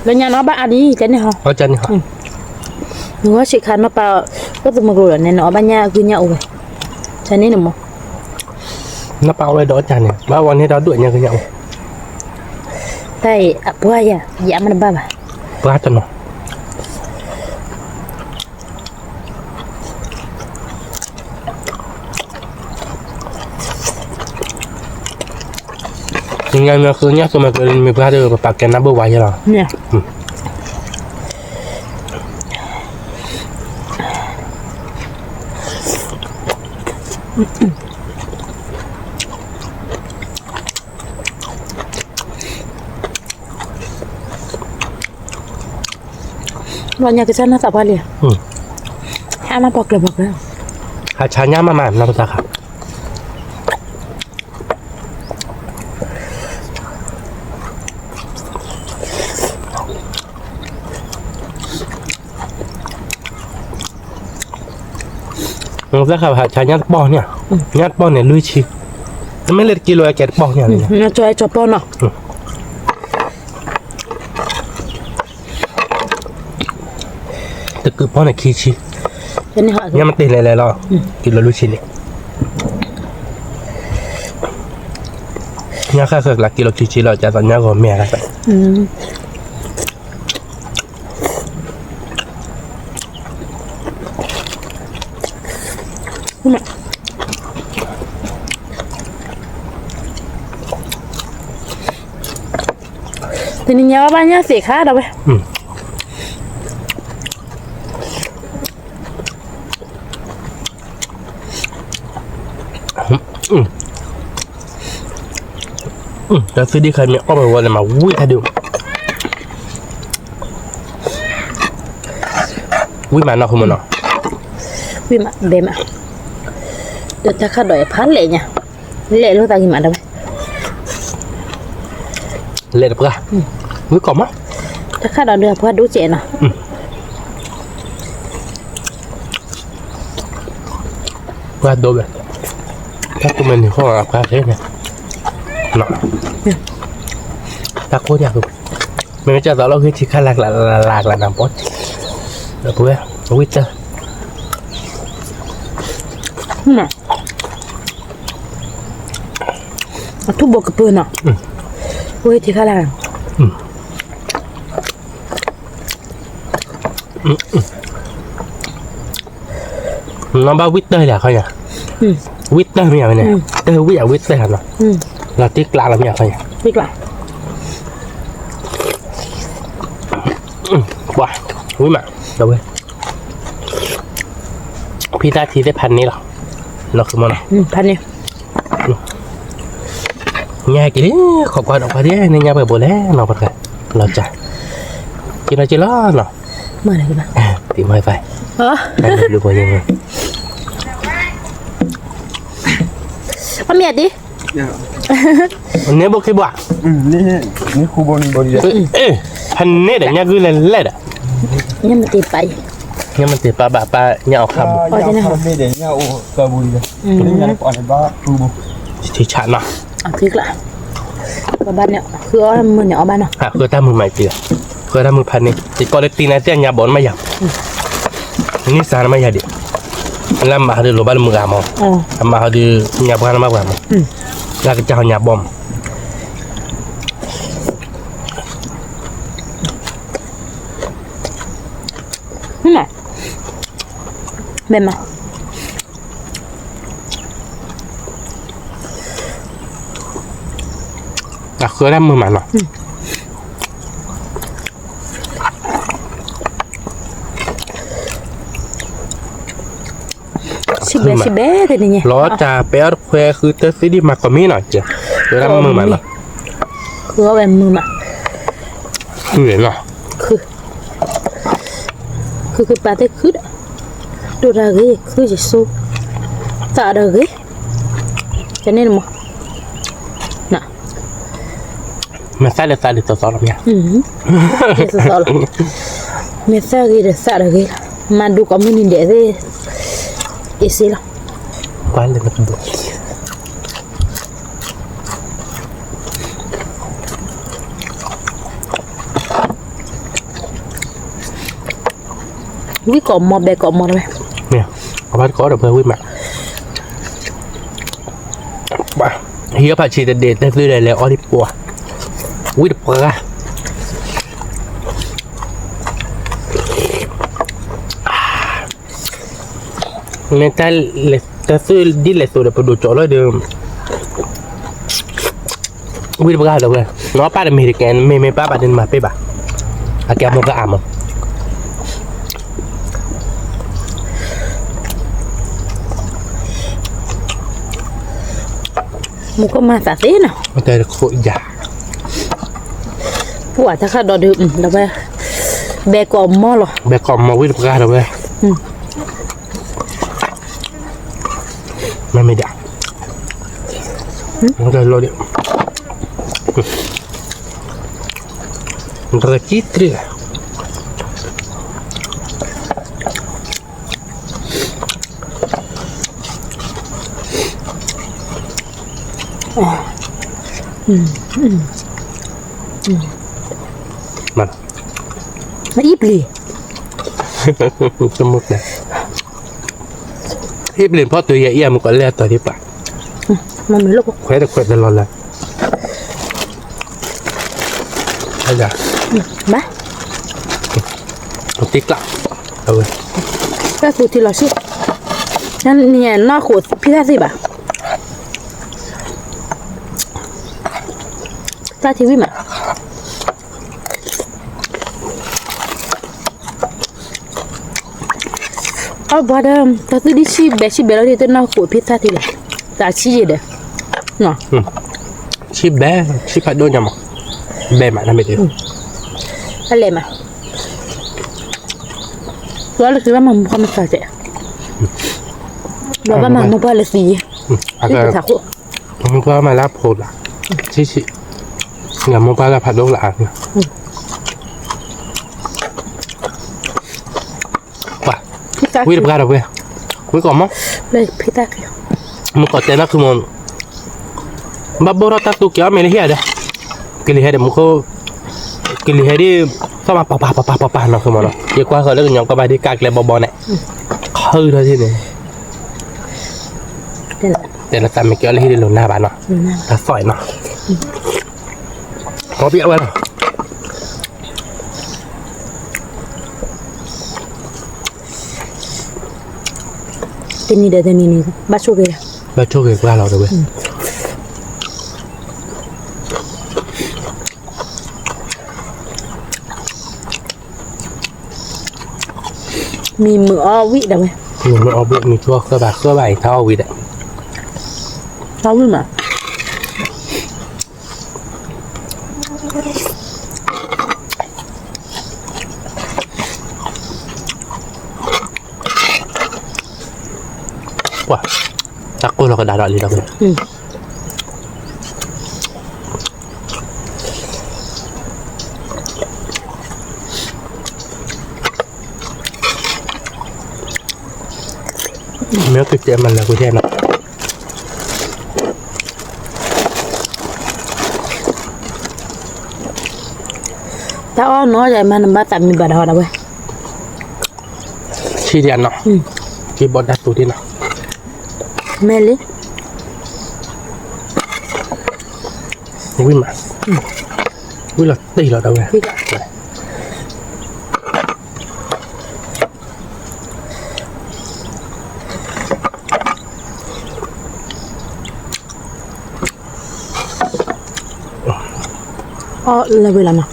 လၢညါနအီၣ်ဘၣ်အါဒ်အံၤ ကန့ၣ်ဟီ, နဂီၢ်ဆံးခါနီၢ်ပၢ်, အိၣ်သမူကျိၤဒီးန့ၣ် နအီၣ်ဘၣ်ညၣ်အဂုၢ်ညၣ်အိၣ်ဝဲ, ကန့ၣ်နမ့ၢ်, နီၢ်ပၢ်အီၣ်ဝဲဒီးအီၣ်ကန့ၣ် ဘၣ်ဝဲန့ၣ်ဒီးဒိၣ်ညၣ်အဂုၢ်ညၣ်အိၣ်, တၢ်အံၤအပှၢ်ယၤ ယအမ့ၢ်တဘၣ်ဘၣ်, ပှၢ်တနီၤ ညါန့ၣ် ဃုညၣ်သိးမ့ၢ်ကလံၤမ့ၢ်ပှၢ်ဒီး ပပာ်ကဲနၢ်ဘၣ်ဝါယဲလီၤ, ဘၣ်ညါကစၢ်နၢ်သးပှၢ်လံ, ဟဲမၤပှၤကျၢၤပှၤကျၢၤ, ဟးဆါညၣ်မးမး နီၢ်ပသးခါ နသ့ၣ်ခါဟးဆါညၣ်တပီၢ်န့ၣ်, ညၣ်တပီၢ်န့ၣ် လွံၢ်ဆံ, တမ့ၢ်လၢတကံလိၤအကဲတပီၢ်န့ၣ်, ကၠီပီၢ်နီၤ, တကုၢ်ပီၢ်န့ၣ်ခံဆံ, ညၣ်မ့ၢ်တ့ၢ်လဲၤလဲၤလီၤ, ကံလိၤလွံၢ်ဆံန့ၣ်, ညၣ်ဃၣ်ဃၢၤကျါကံလိၤခံဆံလီၤ ကသိးညၣ်ဂီၤမ့ၢ်ဂၤ တနံၤညါဘၣ်ညၣ်သ့ၣ်ခါဒီးဝဲ, တၢ်သ့ၣ်ဒံၣ်ခါမ့ၢ်အီၣ်ဘၣ်ဝဲန့ၣ် မၤဝံၣ်တၢ်ဒုး, ဝံၣ်မးနီၢ်ဃုမနီၤ, ဝံၣ်မးဘဲမး, ဒီးတၢ်ခါဒီးဖးလဲၣ်ညါ, လဲၣ်လိာ်သးဂ့ၤမးဒီးဝဲ, လဲၣ်တပှၢ်, ဝံၣ်ကီးမး, တၢ်ခါဒီးဒုးအပှၢ်ဒိၣ်စဲးနီၤ ပှၢ်ဒိၣ်ဝဲ, တၢ်ကိၢ်မ့ၢ်န့ၣ်ဃီအပှၢ်သ့န့ၣ်, တၢ်ကိၢ်ညါ, မ့မ့ၢ်ကၢ်သးလီၤဂ့ၢ်ထံခါလၢ်ကျါလၢ်ကျါနၤဘီ, ဒီးပဝဲ, ဝံၣ်တၢ် မ့ၢ် ထူၣ်ဘိကပၢၢ်နီၤ, ဝဲထံခါလာ်, နီၢ်ဘၣ်ဝံၣ်တၢၢ်လၢခီညါ, ဝံၣ်တၢၢ်မ့ၢ်ဧါဝဲန့ၣ်, တၢၢ်ဝံၣ်အဝံၣ်တၢၢ်နီၤ, လီၤတံၢ်ကျးလီၤမ့ၢ်ဧါခီညါ, ဝံၣ်မး, ဒီးဝဲ ဖံသၣ်ထံသ့ၣ်ဖးန့ၣ်လီၤ, လီၤဃုမနီၤ, ဖးန့ၣ်, ညါက့ၤလံ, ခိးကွၢ်ဒီးကွၢ်ဒ်န့ၣ်ညါပှဲၤဘိလဲၣ်နီၤ, ပှၤတဂၤ, လီၤစၢ်, က့ၤနီၤက့ၤလီၤနီၤ, မ့ၢ်လဲၣ်က့ၤဘၣ်, တံၤမီၤဖဲ, ဘျုးဘိယဲ, အမ့ၢ်အဒ့ န့ၣ်ဘိခံဘိ, ဖဲန့ၣ်ဒီး ညၣ်ဂုၢ်လဲၤလဲၣ်ဒီး, ညၣ်မ့ၢ်တ့ၢ်ပာ်အံၤ, ညၣ်မ့ၢ်တ့ၢ်ပာ်ဘၣ်ပၢ်ညၣ်အီၣ်ခါဘိ, ထံဆးနီၤ, ပဘၣ်န့ၣ် ဃုအီၣ်မုၢ်န့ၣ်အီၣ်ဘၣ်နီၤ, ဃုတၢ်မုာ်မးတံၢ်, ဃုတၢ်မုာ်ဖးန့ၣ် တကီလၢတံၢ်န့ၣ် တၢ်ညါဘီနမ့ၢ်ယၤ, န့ၢ်စါနမ့ၢ်ယၤဒံး, လၢအမၤဟီဒုးလိာ်ဘၣ်လၢမုၢ်ဂၤမး, အမၤဟီဒုး ညါပှၢ်နမ့ၢ်ပှၤမး, လၢကစၢ်ဟီညါဘီမး မ့ၢ်မး, အဃၢတၢ်မုာ်မးနီၤ, စံးဘဲစံးဘဲတနံၤညါ, လီၤတၢ်ပဲအီၣ်တခွဲဃုတၢ်သ့ၣ်ဒံးမၤကီးမ့ၢ်နီၤ, ဃၢတၢ်မုာ်မးနီၤ, ဃၢဝဲမုာ်မး, ဃုနီၤ, ဃု ဃုဃုပာ်သ့ၣ်ဃုဒီး, ဒိၣ်တၢ်ဂ့ၤ ဃုယဆိ, သးဒီးဂ့ၤ, ကန့ၣ်မး, မ့ၢ်သၣ်လၢသးဒ်သိးသိးလီၤမ့ၢ်, မ့ၢ်သၣ်ဂ့ၤဒီးသးဒီးဂ့ၤလီၤ, မၤဒိကီးမုၢ်နံၤဒဲးသ့ၣ်, အ့ၣ်စ့လီၤ, ပှၤလၢနကဒိး ဝံၣ်ကိးမီၤဘဲကိးမီၤတဝဲ, အဘၣ်တကိးဒီးဖဲဝံၣ်မး, ဟံၣ်အဖးဆံးတဒ့ၣ် တၢ်သွံၣ်လဲၤလဲၤအီၣ်ဒံးပှၤ, ဝံၣ်တပှၤ မ့ၢ်တၢ်လဲၤတၢ်သွံၣ်ဒ်လဲၣ်သိးဒီး ပဒိၣ်ကၠီလီၤဒီး ဝံၣ်တပှၤဒီးဝဲ, နီၢ်ပၢ်တမ့ၢ်တကဲ မ့မ့ၢ်ပၢ်ဘၣ်ဒီးနမၤပ့ၢ်ဘၣ်, အကဲမိၢ်ကအါမး, မူခိၣ်မၤသးသ့နီၤ, တဲတခိၣ်ယၤ, ပှၤတၢ်ဃးဒီးဒုး ဒီးဝဲ, ဘဲကိးမီၤလီၤ, ဘဲကိးမီၤဝံၣ်တပှၤဒီးဝဲ, မ့မ့ၢ်ဒၣ်, မ့ၢ်လီၤဒၣ်, မ့ၢ်ကကံတြ့ၣ် မ့ၢ်အံၤပျံၤ, တမူတၢ်, အံၤပျံၤဖီၣ်တုၤယဲအံၤအမုၢ်ကီးလဲၢ်အတီၤဒံးပှၤ, ခွဲးတခွဲးတလီၤလၢ်, ဘၣ်, တံၢ်ကျး, အဝဲ, တၢ်သူထံလီၤဆံ, နနီၢ်ဃိးဖံသၣ်သ့ၣ်ဘၣ် တၢ်ထံဝံၣ်မး, အဘၣ်ဒီး တၢ်သူဒ်ဆံၣ်ဘဲဆံၣ်ဘဲလီၤဒ်တနီၢ်ဃိးဖံသၣ်ထံလီၤ, တၢ်ဆံၣ်ယဲဒီး, ဆံၣ်ဘဲ, ဆံၣ်ဖးဒိၣ်ညါမး, ဘဲမးတၢ်မ့ၢ်တ့ၢ်, အလဲၤမး လီၤလၢက့ၤဘၣ်မၤမိၢ်ပှၢ်မၤသးတဲ, လီၤဘၣ်မၤမိၢ်ပှၢ်လၢသံ, သံပသးခိၣ်, မိၢ်ပှၢ်မၤလၢအဖိလၢ, ဆံးဆံး, လၢမိၢ်ပှၢ်လၢဖးဒိၣ်လၢအါ, ဝံၣ်တပှၤဒီးဝဲ, ဝံၣ်ကိးမီၤ, မုၢ်ကီးတဲနီၢ်ခုမီၤ ဘၣ်ဘိၣ်ထီၣ်တၢ်သူက့ၤအီၣ်မ့ၢ်လၢဟံၣ်ဧါဒီး, ကလံၤဟဲဒီးမူခိၣ်, ကလံၤဟဲဒ်, သီၣ်မးပၤပၤပၤပၤပၤပၤနီၢ်ခုမီၤနီၤ, ယကွၢ်ဃီၤလၢကညီကီၢ်ဘၣ်ဒ်ကးကျဲဘီဘီန့ၣ်, ခုထီၣ်ဒ်န့ၣ်, တဲလၢ တဲလၢသးမ့ၢ်ကဲအီၤလၢဟံၣ်လၢလိၤနၢ်ဘၣ်နီၤ, တၢ်သီၣ်အံၤနီၤ, ကီပံအဝဲလီၤ, တနံၤဒီးတနံၤန့ၣ် ဘၣ်ဆိၣ်ဂ့ၤ, ဘၣ်ဆိၣ်ဂ့ၤကွၢ်လီၤတဝဲ မံမုာ်အီၣ်ဝံၣ်ဒၣ်ဝဲ, မံမုာ်အီၣ်ဝံၣ် မံဆိၣ်ဃၢဘၣ်ဃၢဘၣ်အံၤ တၢ်အီၣ်ဝံၣ်ဒီး, တၢ်ဝံၣ်မး ပှၤ, တၢ်ကိၢ်လီၤကဒါဒီးလံဒီး, မ့ၢ်ကစဲးမၤလၢကစဲးနီၤ, တၢ်အီၣ်နီၤယမၤနဘၣ်သးမံဘၣ်ဒီးဒၣ်ဝဲ ဆံးဒံးနီၤ, က့ဘီၣ်ဒၣ်တူာ်ဒံးနီၤ, မ့ၢ်လံ, ဝံၣ်မး, ဝံၣ်လီၤတံၢ်လီၤဒၣ်ဝဲ, အီၣ်လၢဝဲလီၤနီၤ,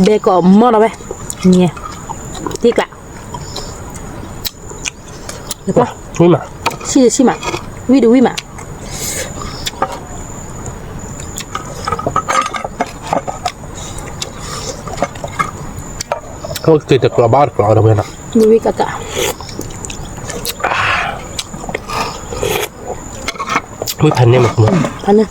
ဘဲကီးမီၢ်လီၤဝဲ, န့ၣ်, တံၢ်ကျး ဝံၣ်မး, ဆံးဆံးမး, ဝံၣ်တဝံၣ်မး, အိၣ်က့ၤတကျိးဘၣ်တကျိးဒီးဝဲနီၤ, ဝံၣ်ဝံၣ်ကကး ဝံၣ်ဖးန့ၢ်မး, ဖးန့ၢ်,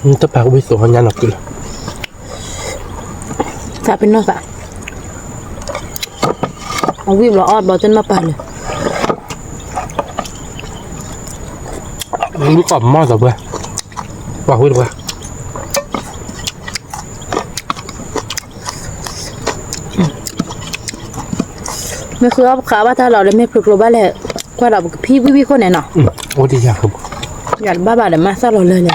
နတပာ်ကဝံၣ်သိးဟီညါနီၤကုလီၤ, သးပ့ၤနီၣ်သး, အဝံၣ်ဘျီအီၣ်ဘျီတနီၢ်ပာ်လၢာ်, ဝံၣ်ကီးမီၢ်သးပှဲၤ, ပှၤဝံၣ်တပှဲၤ မ့ၢ်ဃုအီၣ်ပခးဘၣ်တၢ်လီၤဒီး မ့ၢ်ဖျိကျိဘၣ်လဲၣ်, ကွၢ်ဒီးပကဖံဝံၣ်ဝံၣ်ခိၣ်န့ၣ်နီၤ, အိၣ်တယၤ, ယၤတဘၣ်ဘၣ်ဒီးမၤသၣ်လီၤလၢာ်န့ၣ်,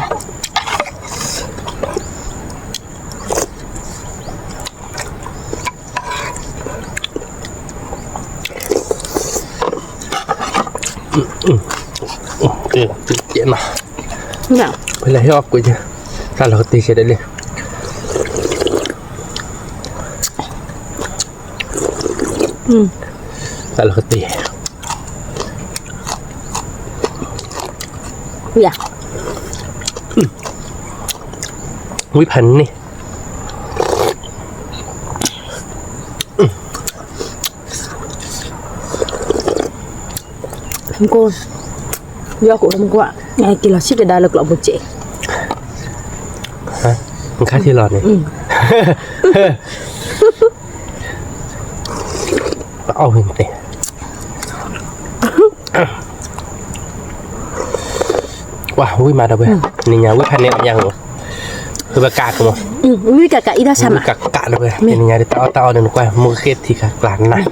ကဲမး, ဖဲလဲၣ်ဟ့ၣ်အီၣ်ကွံာ်, တၢ်လီၤကတ့ၢ်ဆဲးဒၣ်လံ, တၢ်လီၤကတ့ၢ်, ဝံၣ်ဖးန့ၢ် မကိ, ယီၢ်ကိးမကိ, က့ၤလီၤဆံၣ်ကဒါလၢကျိးဘိစဲး, ခါထံလီၤန့ၣ်, ပအီၣ်ဝံၤမတဲ ဝံၣ်မးဒီးဝဲ, နံၤညါဝံၣ်ဖးန့ၢ်အီၣ်ညါကမး, ဝံၣ်ဘၣ်ကးကမး, ဝံၣ်ကးကးအံၤဒၣ်ဆၣ်မး, ဝံၣ်ကးကးဒီးဝဲ, နံၤညါဒ်တၢ်အီၣ်တၢ်အီဒီးနကွၢ် မူက့ထံခါကျါနၢ်,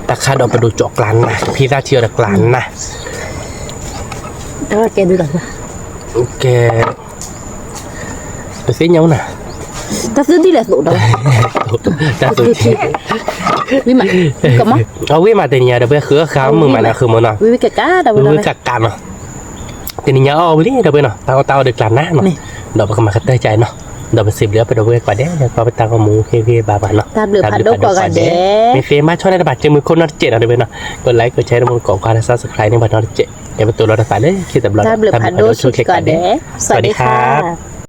တၢ်ခါဒီးပဒိၣ်ကၠီၣ်ကျါနၢ်, ဖံသၣ်ထံအီၤဒီးကျါနၢ်, ကဲ, ပသ့ၣ်ညါနၤ, တၢ်သူဒ်လဲၣ်သိးဒီး, တၢ်သူ, ဝံၣ်မး, အဝံၣ်မးတနံၤညါဒီးဝဲဃုအီၣ်ဃုမုာ်မးနၤဃုမုာ်နီၤ, ဝံၣ်ကးကးဒီးဝဲ, ဝံၣ်ကးကးနီၤ, တနံၤညါအီၣ်ဝံၤလံဒီးဝဲနီၤ, တၢ်အီၣ်တၢ်အီဒီးကျါနၢ်နီၤ, ဒီးပကမၤကတၢၢ်ကါအံၤနီၤ, ဒီးပစံးဘျုးအပဒီပုၢ်ဝဲၢ်ကိးဂၤဒဲး လၢကွၢ်ပတၢ်ဂီၤမူဟ့ၣ်ဂံၢ်ဘါဘၣ်နီၤ, တၢ်ဘျုးဖးဒိၣ်ကိးဂၤဒဲး, မ့ၢ်သ့မၤဆီၣ်န့ၢ်တဘၣ် ကဲမုၢ်ခိၣ်နီတစဲးနီၤဒီးဝဲနီၤ, ကိးlikeကိးshare ဒီးမ့ၢ်ကိးကွၢ်ဒီး subscribe န့ၢ်ဘၣ်နီတစဲး, ကဲပတိၤလီၤတသးလၢခံတဘျီဒီး တၢ်ဘျုးဖးဒိၣ်ဆိၣ်ဂ့ၤကိးဂၤဒဲး, စဝၤဒံခါ.